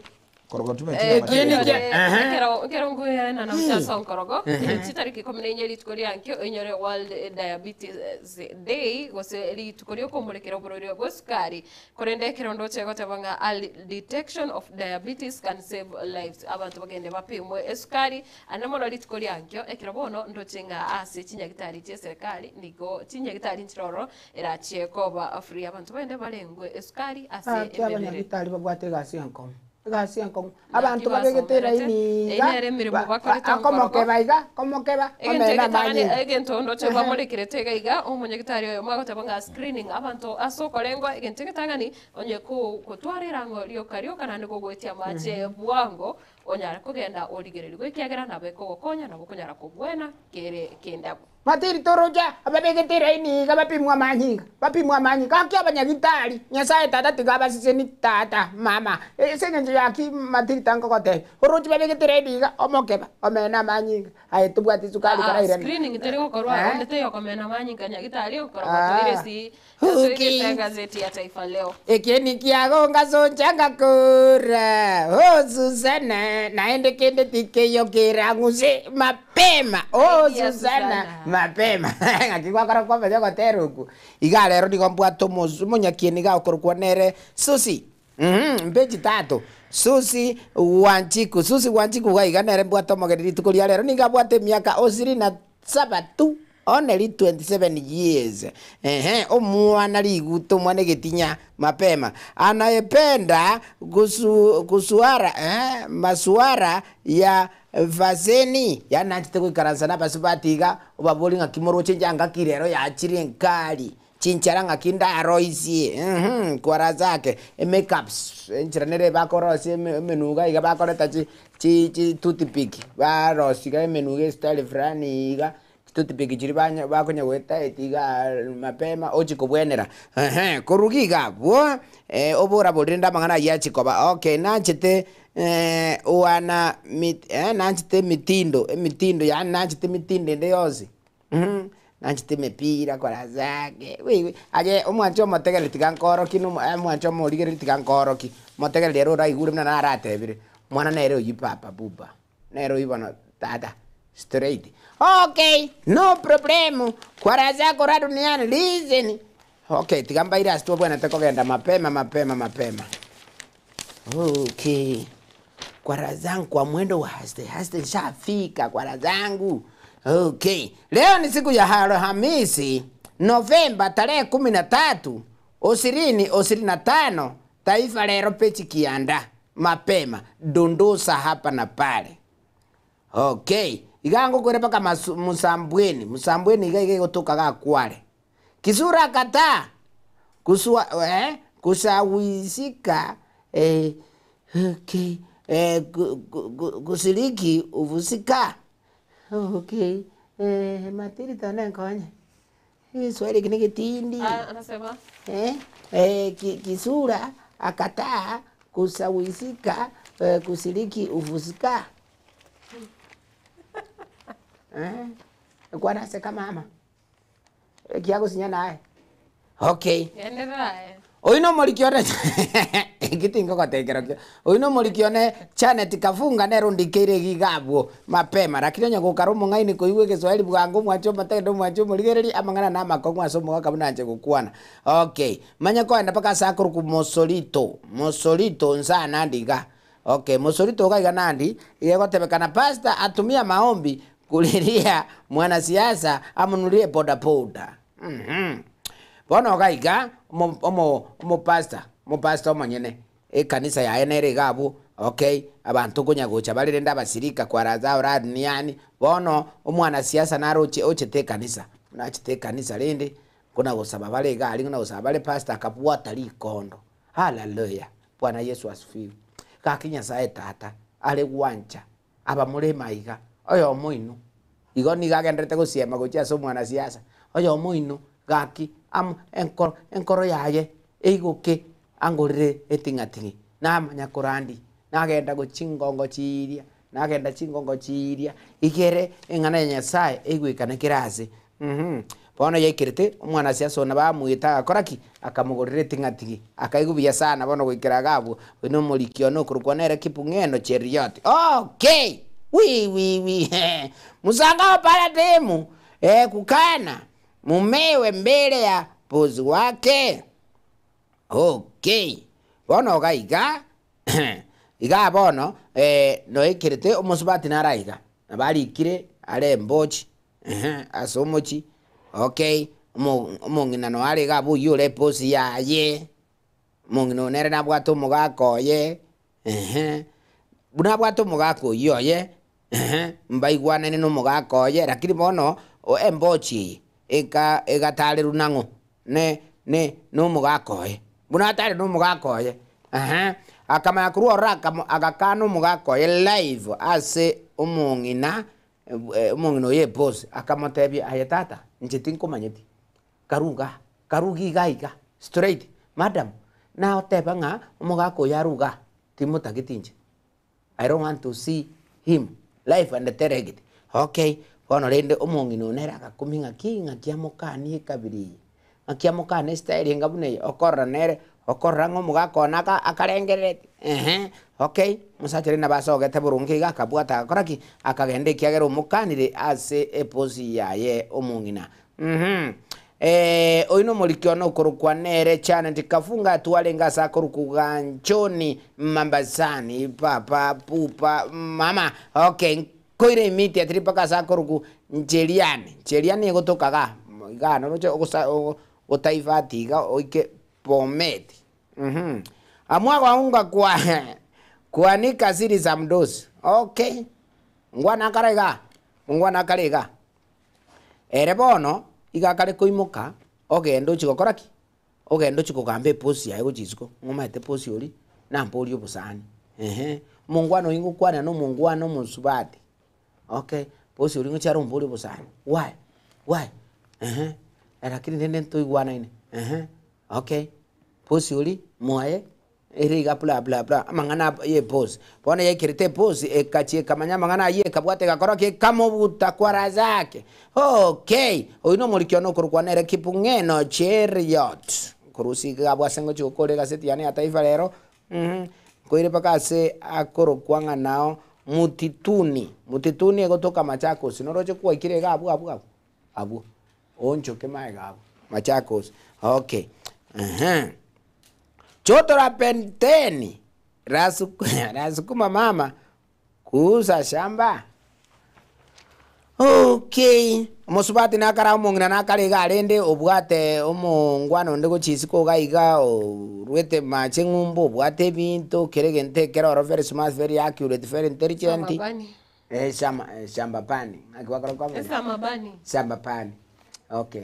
Ekieni kia- Ehe. Ekero ekero nkoirana na omochasa onkorogo chitariki ikomi na inye rituko riankio oinyore World Diabetes Day gose rituko riokomorekera oborwaire bwa esukari korende ekero ndoche goteba ng'a early detection of diabetes can save lives abanto bagende bapimwe esukari ande mono rituko riankio ekero bono ndoche ng'a ase chinyagitari chia eserekari nigo chinyagitari nchire ororo erachie koba free abanto bagende barengwe esukari ase Gaki emebere. abanyagitari babwate egasi enkong'u, egasi enkong'u. Naki Abanto babegete basomerete, eraini eyio iga, nere emeremo ba- bakorete ba- onkorogo. akomokeba iga, komokeba, Egento omena egetang'ani amanyinga. egento ndoche Ehe. bamorekerete iga iga, omonyagitari oyomo agoteba ng'a screening abanto ase okorengwa egento egetang'ani, onye ko gotwara erang'o rioka rioka naende gogoetia amache bwango, onyare kogenda origererigwe ekiagera nabo ekogokonya nabo okonyara kobwena kere kende abwo. Matiri toroche ababegete eraini iga bapimwe amanyinga, bapimwe amanyinga. Gaki abanyagitari, Nyasaye tata tiga abaseseni tata, mama, ase eng'encho yaki matiri tangogotebia. Oroche babegete eraini iga, omokeba, omene amanyinga, aye tobwati sukari Aa, karairane. screening teri gokorwa Eh? onde taiyo okomena amanyinga nyagitari okorwa Ah. toire esi Okay. toire egazeti ya Taifa Leo. Ekieni kiago ngasoncha ngakora, oh Susana, naende kende tikeiyo kerang'use mapema, oh Idea Susana, Susana. mapema. Ng'aki gwakora kwamanya ogotera okwo. Iga rero nigo mbwate omosu omonyakieni iga okorokwa nere Susi, mh, mpe chitato, Susi Wanjiku, Susi Wanjiku iga iga nere mbwate omogeni rituko ria rero, nigo abwate emiaka osiri na saba tu. Only 27 years ehe omwana riguta omwana egetinya mapema anayependa kusu kusuara eh masuara ya vaseni yaani nanchete goikaransa na abasubati iga obabori ng'aki moroche inche ngaki rero yachire enkari chinchara ng'aki ndaroisie uhum kwara zake emakeups enchera nere bakorosia eme emenuga iga bakoreta chi chi chi toothpick barosia iga emenuga estyle fulani iga. Chitoothpick chiria banya bakonya goeta-eti igaa mapema ochie kobwenera ehe koruga iga abwo oborabori rende amang'ana ayio achie koba okay nanchete wana mit nanchete emitindo emitindo yaani nanchete emitindo ende yonsi mh, nanchete emepira kora zake wewe aye omwanche omotegereri tiga nkorokie na omo omwanche omorigereri tiga nkorokie, motegereri ere oraigure buna naratebire, omwana nere oyio papa buba. Nere oyio bono tata straight okay no problemo kwara zako ra duniani listen okay tiga mbaire ase twabwenerete kogenda mapema mapema mapema okay kwara zangu kwa mwendo wa haste haste nishafika kwara zangu okay leo ni siku ya Alhamisi Novemba tarehe kumi na tatu ishirini ishirini na tano Taifa Lero peji kianda. Mapema, dondosa hapa na pale. Okay, iga ngokwere mpaka masu, Musambweni, Musambweni iga iga egotoka gakware. Kisura kataa kuswa, eh, kusawisika eh, okay, eh, ku, ku, ku, kusiriki uvusika okay, eh, Matilda nenkonye Egeswahili eke negetindi. Ah, anasema Eh, eh, ki, Kisura akataa kusawisika eh, kusiriki uvusika eh, kwanaseka mama ekiagosinya naye okay endelea. Oyu nomoriki one eki tingogotekera kio. Oyu nomoriki one Janet Kafunga nere ondikeire egiga abwo mapema lakini onye gokara omong'aini koigwa egeswahili bwango omwanche omotegete omwanche omorigereria amang'ana na amakong'u ase omogaka buna anche gokwana. Okay, manye koenda mpaka ase akorokwa Mosorito, Mosorito nsaa nandi iga. Okay, Mosorito iga iga nandi, iga egotebekana pastor atumia maombi kuriria mwanasiasa amonurie bodaboda. Uhum. Bono iga iga, omo omo omopastor, omopastor omonyene, ekanisa yaye nere iga abwo, okay, abanto konya gocha bare rende abasirika kwaraza ora duniani, bono omwanasiasa nare oche ochete ekanisa, buna achete ekanisa rende, kona gosaba bare iga aria, kona gosaba bare pastor akabwata rikondo, haleluya, bwana yesu asifiwe. Gaki nyasaye tata, are gwancha abamura emaiga, oyomo oino, igo nigo agenderete gosiema gochia ase omwanasiasa, oyomo oino gaki amo enkoro enkoro yaye eigoke angorere eting'ating'i, namanya korandia, nagenda gochia chingongo chiiria, nagenda chingongo chiiria, igere eng'ana ya Nyasaye eigwekane kera ase mh. Bono yaikerete, omwanasiasa oyo nabo amoete agakora ki? Akamogorera eting'ating'i, akaigwa buya sana bono goikera iga abwo, Oyo nomoriki one okorokwa nere Kipung'eno Cheriot. Okay! Wi wi wi he! Musangao para demu eh kukana mumewe mbele ya bosi wake. Okay! Bono iga iga, igaa bono eh noekerete omosubati nare aiga, nabo arikire are embochi. Ehe, ase omochie, okay, omo omong'ina noyo are iga abwo oyio ore eposi yaye, omong'ina oyo nere nabwate omogaka oye, ehe, buna abwate omogaka oyio oye, ehe, mbaigwanane na omogaka oye, lakini bono o embochi eye, eka egatarerwa nang'o? Ne ne na omogaka oye. Buna atare na omogaka oye, ehe, akamanya korwa ororo akamo agakana omogaka oye live ase omong'ina Omong'ina oyo eboss akamotebia, Aye tata, inche tinkomanyeti, karue igaa, karue iga iga iga, straight, madam, nagoteba ng'a omogaka oyo arue igaa, timotageti inche, I don't want to see him live and direct. Okay, bono rende omong'ina oyo nere agakumia ng'aki ng'aki amokanie ekabira eye. Ng'aki amokana estyle enga buna eye, okorora nere, okorora ng'a omogaka one aka akarengerereti ehe, okay, omosacha oria nabo asogete boronge iga akabwata agakora ki? Akagenda ekiagera omokanire ase eposi yaye omong'ina mh. Oyio nomoriki one okorokwa nere Janet Kafunga atwarenge ase akorokwa Ganchoni Mambasani papa pupa mama okay. Nkoira immediately mpaka ase akorokwa Ncheriani, Ncheriani egotoka igaa, igaa noroche ogosa ogotaivati iga oike Bomet, mh. Amua gwaunga kwa kuanika siri za mdosi, okay, ngwana akare igaa, mongwana akare igaa. Ere bono, iga akare koimoka, ogende ochie gokora ki? Ogende ochie kogamba eposi yaye gochia isiko, ng'a omanyete eposi oria namborie obosani, ehe, omongwana oyio ngokwanera na omongwana omosubati, okay, bosi oria ngochia aromborie obosani, why? Why? Ehe, lakini rende ntoigwanaine, ehe, okay, bosi oria mwaye. Ere iga bla bla bla, amang'ana ab y'ebosi. Bono yaikerete ebosi, ekachia ekamanya amang'ana ayio, ekabwata egakora ki? Ekamobuta kwarasake. Okay! Oyio nomoriki one okorokwa nere Kipung'eno Cheriot. Nkorusia iga abwo ase ngochia gokora egaseti yane ya Taifa Lero, mh, nkoire mpaka ase akorokwa ng'a nao Mutituni. Mutituni egotoka Machakos, noroche kwaikire iga abwo abwo abwo, abwo, oonchoke magega abwo, Machakos, okay, ehe. Joto la Penteni lasukuma mama kuuza shamba. Okay, omosubati nakare omong'ina nakare iga arende obwate omongwana onde gochia isiko iga iga oruete mache ng'umbu obwate ebinto kera egento ekere oro very smart very accurate very intelligent. Samabani. Eh, shama eh, shambapani ng'aki gwakora kwamanya? Esamabani. Shambapani, okay.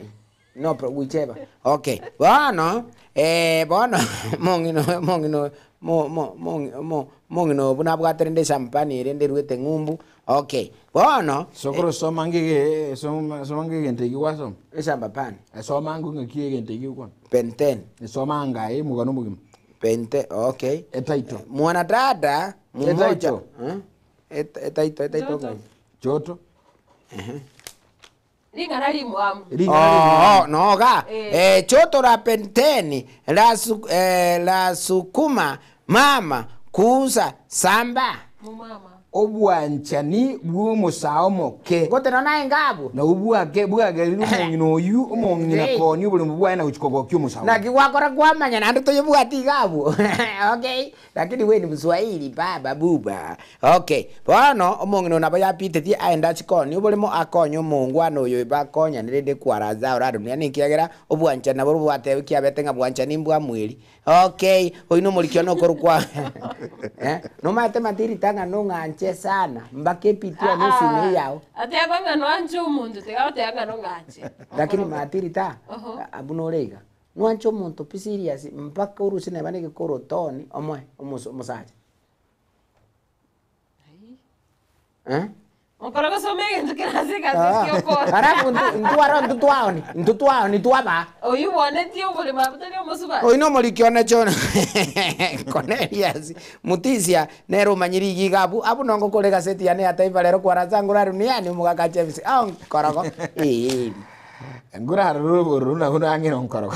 No pro whichever. Okay, bono eh, bono omong'ina oyo omong'ina oyo mo- mo- mong'i mo- omong'ina oyo buna abwate rende echampani ere rende eruete ng'umbu, okay. Bono Sokoro soma ngige soma soma ngige egento ekio gwasoma. Eshambapani. Soma ng'o ng'aki egento ekio gokwana. Benten. Soma ngaye omogano omogima. Bente, okay. Etitle. Mwanadada mmoja Etitle. Eh? Et- etitle etitle Joto. ng'ai? Choto. Ring'ana rimwamu. Ring'ana Oo, noga Eh. eh, choto la penteni la, su, eh, la sukuma mama kuuza samba Mumama. Obwanchani bwa omosaa omoke gote nona engabu nabwo bwake bwagerire omong'ina oywo omong'ina Eh. koni oboremo bwaye na gochia kogokia omosaa oyo. naki gwakora kwamanya naende toyebwati igabu okay lakini we ni mswahili baba buba okay bono omong'ina oyo nabo yapitetie aende achikoni oboremo akonye omongwana oyo bakonyane rende kwaraza orarunia nekiagera obwanchani nabo bwatebe kiabete ng'a bwanchani mbwamweri okay oyo na omorikio nokorokwa eh nomaete matirita ng'a nong'anche sana mpaka epitia na esime yao Ateba ng'a noanche omonto tiga goteba ng'a nong'anche. lakini matirita Oho. abuna ore iga nwanche omonto pi serious mpaka orusie neba na egekorotoni omoe omosa omosacha eh? Okora gosoma egento kere ase egasi giokora. Alafu ntwaro ntu twaoni ntu twaoni twaba Oyu bonetie oboremo abwo tari omosubati. oyu nomoriki one chon Cornelius Mutisia nere omanyire iga iga abwo abwo nongo kore egaseti yane ya Taifa Lero kwaracha ngorare niani omogaka James onkorogo eeh. Ngorarore obororo nabwo nang'ina onkorogo.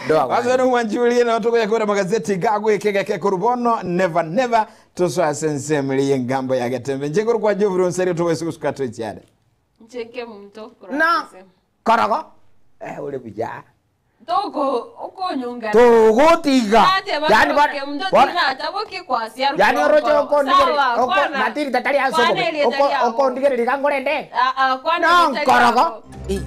Ndoa Ase nomwanchi oria nabo togoya kobera amagazeti gagoika egeke korwa bono never never tosoe ase ensemo eria y'engambo ya Getembe. Inche korwa kwa Geoffrey Onserio tobaise gosuka toichiare. Inche nkemonto korwa No ase ensemo. korogo eh ore buya. Toko okonyongana. Togotiga. Nateba Yani korwa bono kemonto bono tinataboki kwasia yani oroche okondigereria Sawa, oko kwana. matiri tatari ase Kwana obobe erieta oko riago. okondigereria iga ngorende Ah, ah, kwana no erieta nkorogo riago. Ih.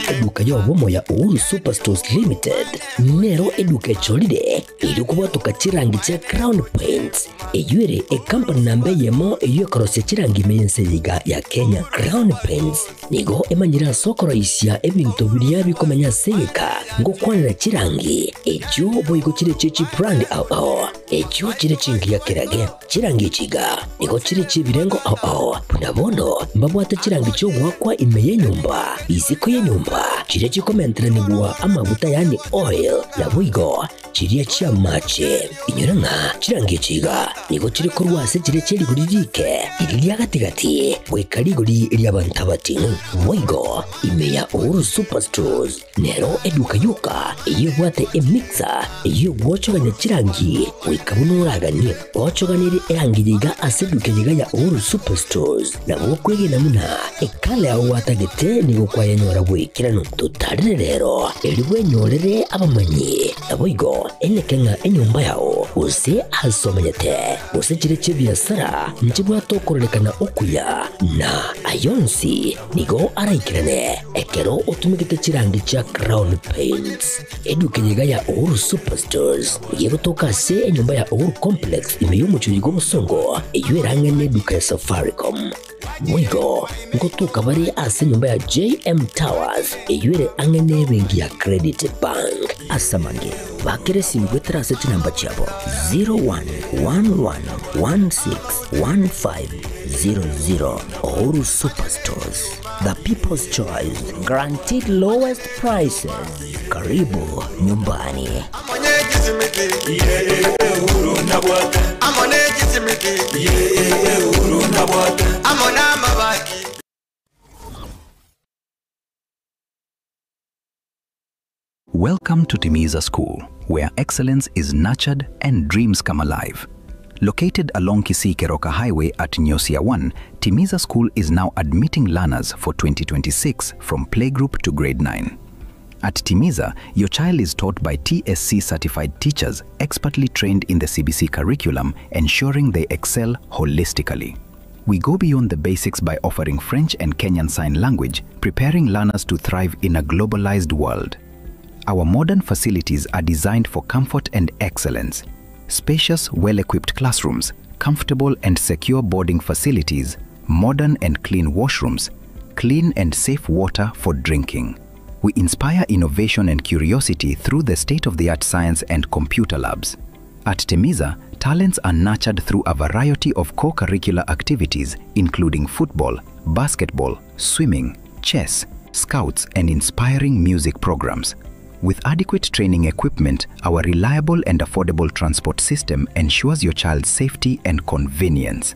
Eduka y'obomo ya Uhuru Superstores Limited nero eduka echorire eri kobwatoka chirangi chia Crown Paints eywo ere ecompany namba eyemo eywo ekorosia chirangi ime y'ense eye iga ya Kenya. Crown Paints nigo emanyire ase okoroisia ebinto biria bikomenya ase egeka ngokwanera chirangi echio boigo chire chie chibrand ao ao echio chire chingiya kerage. Chirangi echi iga nigo chire chi'ebirengo ao ao buna bono mbabwate chirangi chi'ogoakwa ime y'enyomba, isiko y'enyomba, chiria chikomenteranigwa amaguta yaani oil, naboigo chiria chi'amache. Inyora ng'a chirangi echi iga nigo chire korwa ase chiria chie rigori rike riria ria gati-gati goika rigori ri'abanto abating'u. Boigo ime ya Uhuru Superstores nero eduka yoka eyio ebwate emixer eyio egwochogania chirangi goika buna oraganie. Gochoganirie erangi eye iga ase eduka eye iga ya Uhuru Superstores nabo okwegena buna ekala yao gwatagete nigo kwayenyora bw'ekeranu. Totarere rero erio bwenyorere abamanyi naboigo eneke ng'a enyomba yao gose ase omanyete gose chire chi'ebiasara nchibwate okororekana okuya na ayonsi nigo araikerane ekero otumegete chirangi chia Crown Paints. Eduka eye iga ya Uhuru Superstores nigo egotoka ase enyomba ya Uhuru Complex ime y'omochie bw'obosongo eyio erang'e neduka ya Safaricom. Boigo ngotoka bare ase enyomba ya JM Towers eyio ere ang'e nebenki ya Credit Bank ase amange. Bakera esimi goetera ase chinamba chiabo 0111161500. Uhuru Superstores, the people's choice, guaranteed lowest prices. Karibu nyumbani. Welcome to Timiza School, where excellence is nurtured and dreams come alive. Located along Kisii Keroka Highway at Nyosia 1, Timiza School is now admitting learners for 2026 from playgroup to grade 9. At Timiza, your child is taught by TSC certified teachers expertly trained in the CBC curriculum, ensuring they excel holistically. We go beyond the basics by offering French and Kenyan Sign Language, preparing learners to thrive in a globalized world. Our modern facilities are designed for comfort and excellence. Spacious, well equipped classrooms, comfortable and secure boarding facilities, modern and clean washrooms, clean and safe water for drinking. We inspire innovation and curiosity through the state of the art science and computer labs. At Temiza, talents are nurtured through a variety of co curricular activities, including football, basketball, swimming, chess, scouts, and inspiring music programs. With adequate training equipment, our reliable and affordable transport system ensures your child's safety and convenience.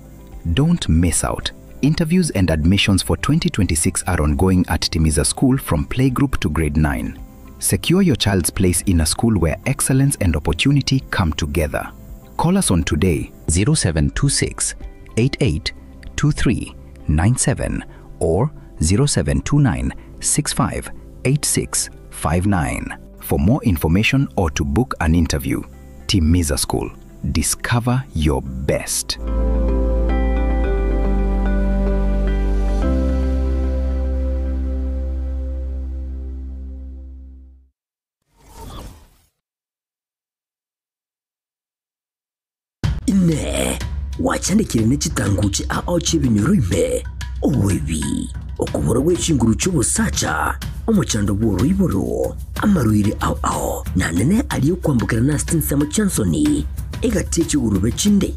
Don't miss out. Interviews and admissions for 2026 are ongoing at Timiza School from playgroup to grade 9. Secure your child's place in a school where excellence and opportunity come together. Call us on today 0726 88 23 97 or 0729 65 86 59 for more information or to book an interview. Timiza School. Discover your best. Inee! Gwachandekire ne chitanguche ao chi'ebinyoro ime, oboibi, okobora gwe chinguru chi'obosacha, omochando bw'oroiboro, amarwaire ao ao, na nene aria okwambokerana ase chinsemo chi'ensoni, egati ye chigurube chinde.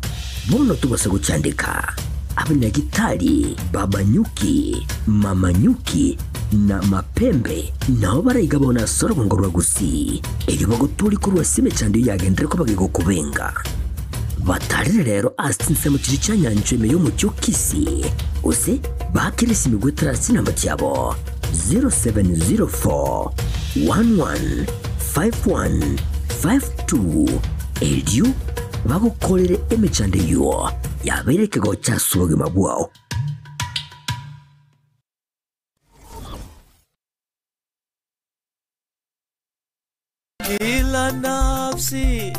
Bono tobasa gochandeka. Abanyagitari, Baba Nyuki, Mama Nyuki, na Mapembe nao baraiga bono ase orogongo rwa Gusii, erio bagotooria korwa ase emechando eyio yagenderere koba gegokobenga. Batarire rero ase chinsemo chiria chia nyanchwa ime y'omochie o Kisii, gose baakere esimi goetera ase chinamba chiabo 0704 11 51 52 erio bagokorere emechando eyio yabeire ekegocha ase obogima bwao. Kila nafsi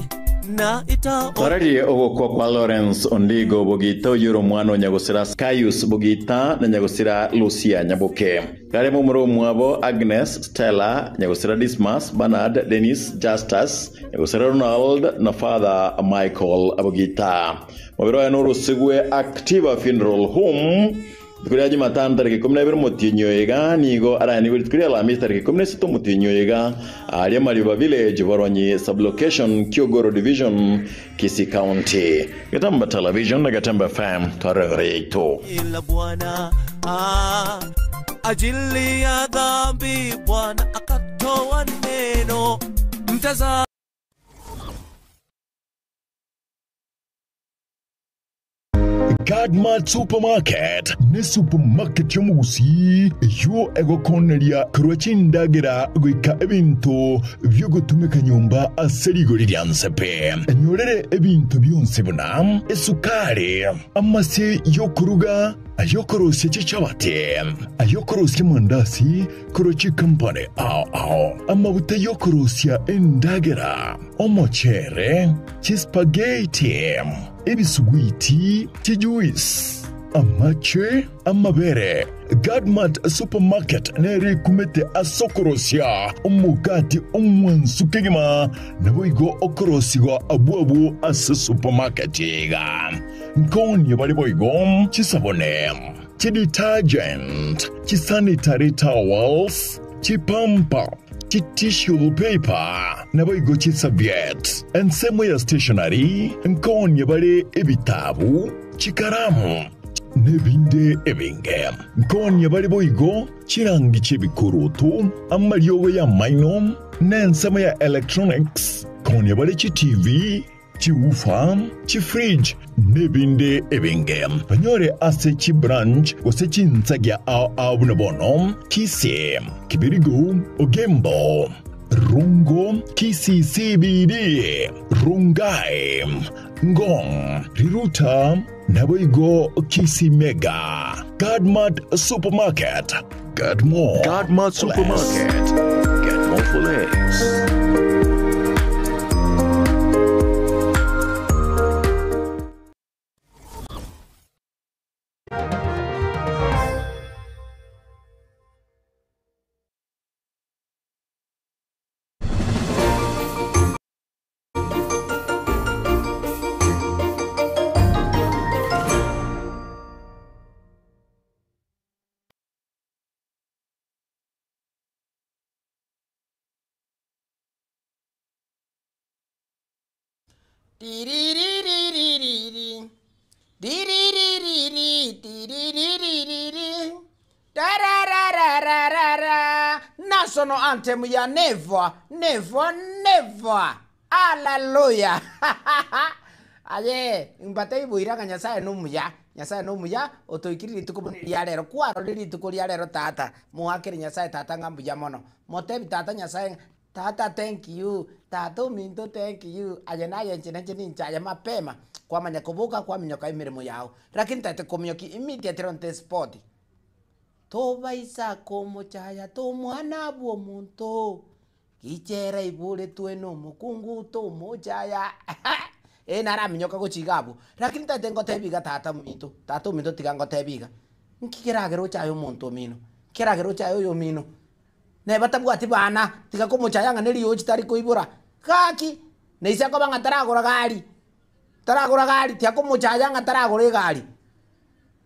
na ita Twararie ogokwa kwa Lawrence Ondigo Bogita oyio ore omwana o nyagosira Caius Bogita na nyagosira Lucia Nyaboke. Gare momura omwabo Agnes, Stella, nyagosira Dismas, Bernard, Dennis, Justus, nyagosira Ronald na Father Michael Bogita. Mobere oye norosigwe Activa Funeral Home Rituko ria Jumatano tariki 12 omotienyi oyo iga nigo arayanigwe rituko ria Alhamisi tariki 16 omotienyi oyo iga aaria Mariba Village, Boronyi Sub-location, Kiogoro Division, Kisii County. Getembe Television na Getembe FM twarore yaito. ila Bwana ah, ajili ya dhambi Bwana akatoa neno mtaza Godmart Supermarket ne supermarket y'omogusii eyio egokoneria korwa chindagera goika ebinto biogotumeka nyomba ase rigori ria nse pe. Enyorere ebinto bionsi buna esukari, amase yokoruga, ayokorosia chichabati, ayokorosia amandasi korwa chikampani ao ao, amabuta yokorosia endagera, omochere, chispageti, ebisuguiti, chijuice, amache, amabere. Godmart Supermarket nere ekumete ase okorosia omogati omwansu kegima, naboigo okorosigwa abwo abwo ase supermarket iga. Nkonie bare boigo chisabune, chidetergent, chisanitary towels, chipampa, Chitissue paper, naboigo chisaviet. Ensemo ya stationery nkonia bare ebitabu, chikaramu, nebinde ebinge. Nkonia bare boigo chirangi chi'ebikoroto, amariogo y'amaino, na ensemo ya electronics, nkonia bare chiTV, chiwoofer, chifridge, nebinde ebinge. Banyore ase chibranch gose chinsagia ao ao buna bono, Kisii, Kibirigo, Ogembo, Rongo, Kisii CBD, Rongai, Ngong, Riruta, naboigo Kisii Mega. Godmart Supermarket, get more Godmart for less. Supermarket. Get more for less. Tiririririririri. Tiriririri, tiriririri. Tarararararara. National anthem ya never, never, never. Hallelujah. Aye, mbate ibuiraga Nyasaye nomuya. Nyasaye nomuya otoikiri rituko buna ria rero. Kwarorire rituko ria rero tata. Moakere Nyasaye tata ng'a mbuya mono. Motebi tata Nyasaye Tata thank you, tata ominto thank you, aye naye inche nainche ninche aye mapema, kwamanya koboka kwaminyoka emeremo yao, lakini tata kominyoki immediately on the spot. Tobaisa komochaya tomwana bw'omonto, gichera iboretwe nomokungu tomochaya eh naraminyoka gochia iga abwo, lakini tata ngotebi iga tata ominto, tata ominto tiga ngotebi iga, nki keragere ochaye omonto omino, keragere ochaye oyomino. Neba tabwati bana, tiga komochaya ng'a neriochi tari koibora. Gaki, neise akoba ng'a taragora gari, taragora gari, tiga komochaya ng'a taragora egari.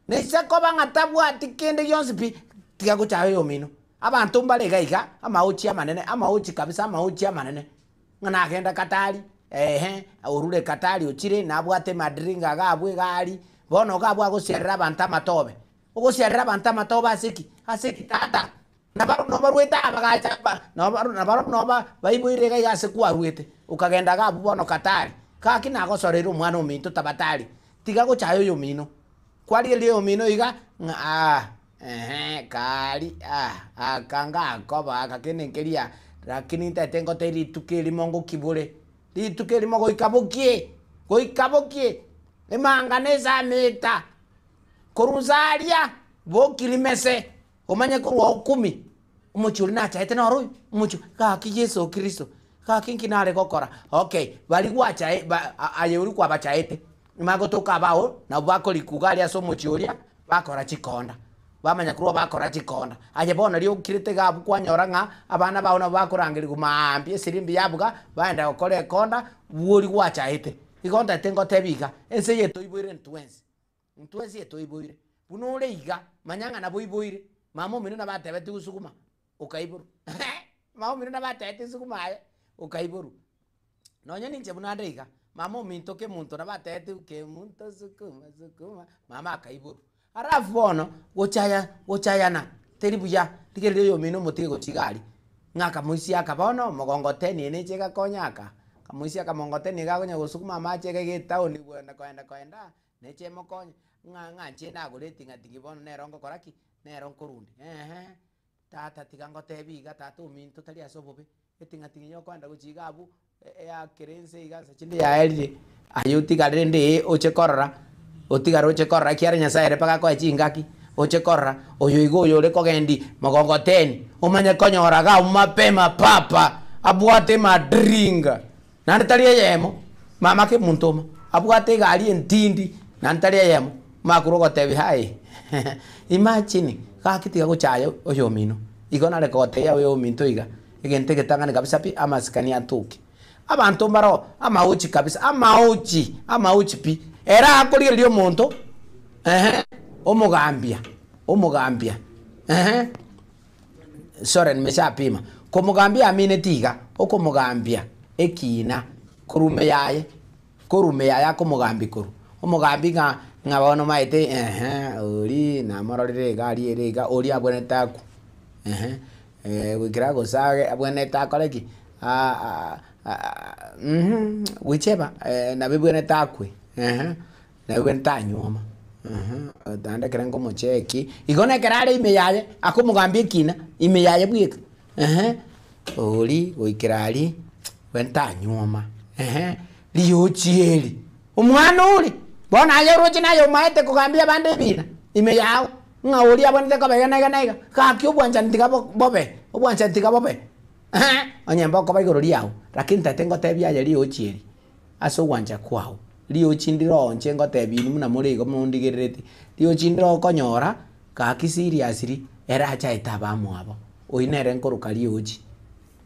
Neise koba ng'a tabwati kende gionsi pi, tiga gochaya oyomino. Abanto mbare iga iga, amaochi amanene, amaochi kabisa, amaochi amanene. Ng'a nagenda Katari, ehe, orure Katari ochire, nabwate emadringa iga abwo egari, bono iga abwo agosiarera abanto amatobe. Ogosiarera abanto amatobe ase ki? Ase ki tata? Nabarobwo nobarwete aa bagacha ba nobaro nabarobwo noba baiboire iga iga ase kwarwete, okagenda iga abwo bono Katari. Gaki nagosoreire omwana ominto tabatari, tiga gochaya oyomino. Kwarigereria oyomino iga, ng'a aah ehe kaari ah aka ngakoba aka kende nkeria, rakini ntaete ngotebi rituko erimo ngokibore, rituko erimo goika bokie, goika bokie, emanga na esameta, korwa nse aria, bokirimese. Omanye korwa okumi, omochie oria nachaete noro oyo, omochie gaki Yeso Kristo, gaki nki nare gokora? Okay, baria gwachae ba aye oria kwabachaete, nibagotoka abao, nabwo bakorikuga aria ase omochie oria, bakora chikonda, bamanya korwa bakora chikonda. Aye bono riria okirete iga abwo kwanyora ng'a abana bao nabo bakorangerigwa maambia esirimbi yabuga, baenda gokora ekonda, bworia gwachaete. Igo ntaete ngotebi iga, ense eye toiboire intwe ensi. Intwe ense etoiboire, buna ore iga, manya ng'a nabo oiboire. Mama omino nabo atebetie gusuguma, okaiborwa. Mama omino nabo atebetie suguma aye, okaiborwa. Nonye ninche buna ande iga, mama ominto kemunto nabo atebetie kemunto sukuma sukuma, mama akaiborwa. Alafu bono, gochaya gochayana, teri buya, rigereria oyomino omotige gochia iga aria, ng'a akamoisia aka bono, omogongoteni ene eche egakonya aka, akamoisia akamongoteni iga akonya gosukuma amache iga iga etown koenda koenda koenda. Neche emokonye, ng'a ng'a inche nagore eting'ating'i bono nero ngokora ki? Nero nkorundia. Eeh, tata tiga ngotebi iga tata ominto tari ase obobe, eting'ating'i yokoenda gochia iga abwo, eakere ense iga nsa chinde yaerire, aye otigare rende ee oche korora, otigare oche korora ekiagera Nyasaye ere mpaka akoe chingaki, oche korora, oyo iga oyo ore kogendi mogongoteni, omanye konyora iga abwo mapema papa, abwate emadringa. Naende tari eyemo, mama kemonto omo abwate egari entindi, naende tari eyemo, makuru ogotebia hai imagine gaki tiga gochaya oyomino, igo nare kogotebia oyominto iga, egento egetang'ani kabisa pi amasikani atoke. Abanto mbaro amaochi kabisa, amaochi, amaochi pi, ere akorigereria omonto ehe, omogambia, omogambia ehe. Sorry nimeshapima. Komogambia amineti iga, okomogambia ekina korwa ime yaye, korwa ime yaye akomogambia korwa. Omogambi ng'a ng'a bono omanyete ehe oria namororire iga aria ere iga, oria abwenerete akwe ehe goikera gose age abwenerete akore ki gwicheba nabo ebwenerete akwe ehe. Naigwe ntanyuoma, naende ekero nkomocheki, igo na ekero are ime yaye, akomogambia ekina, ime yaye bweka, ehe, oria goikera aria, gwe ntanyuoma, ehe, riochi eri, omwana oria, bono aye oroche naye omaete kogambia abande ebina, ime yago, ng'a oria abwenerete koba iga na iga na iga, gaki obwanchani tiga bobe, obwanchani tiga bobe, ehe, onye mbokoba igoro riago, lakini ntagete ngotebie aye riochi eri. Ase ogwancha kwao. Riochi ndire oo inche ngotebia inwe buna more igo mondigerereti, riochi ndire okonyora gaki seriously ere achaete abamwabo, oyio nere nkoroka riochi,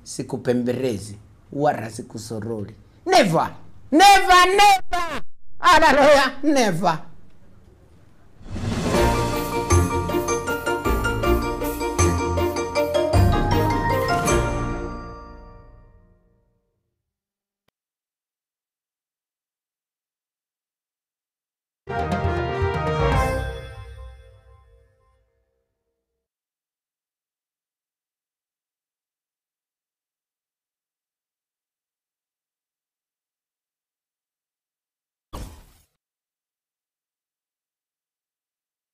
sikupembelezi wala sikusorori, never, never, never, haleluya, never.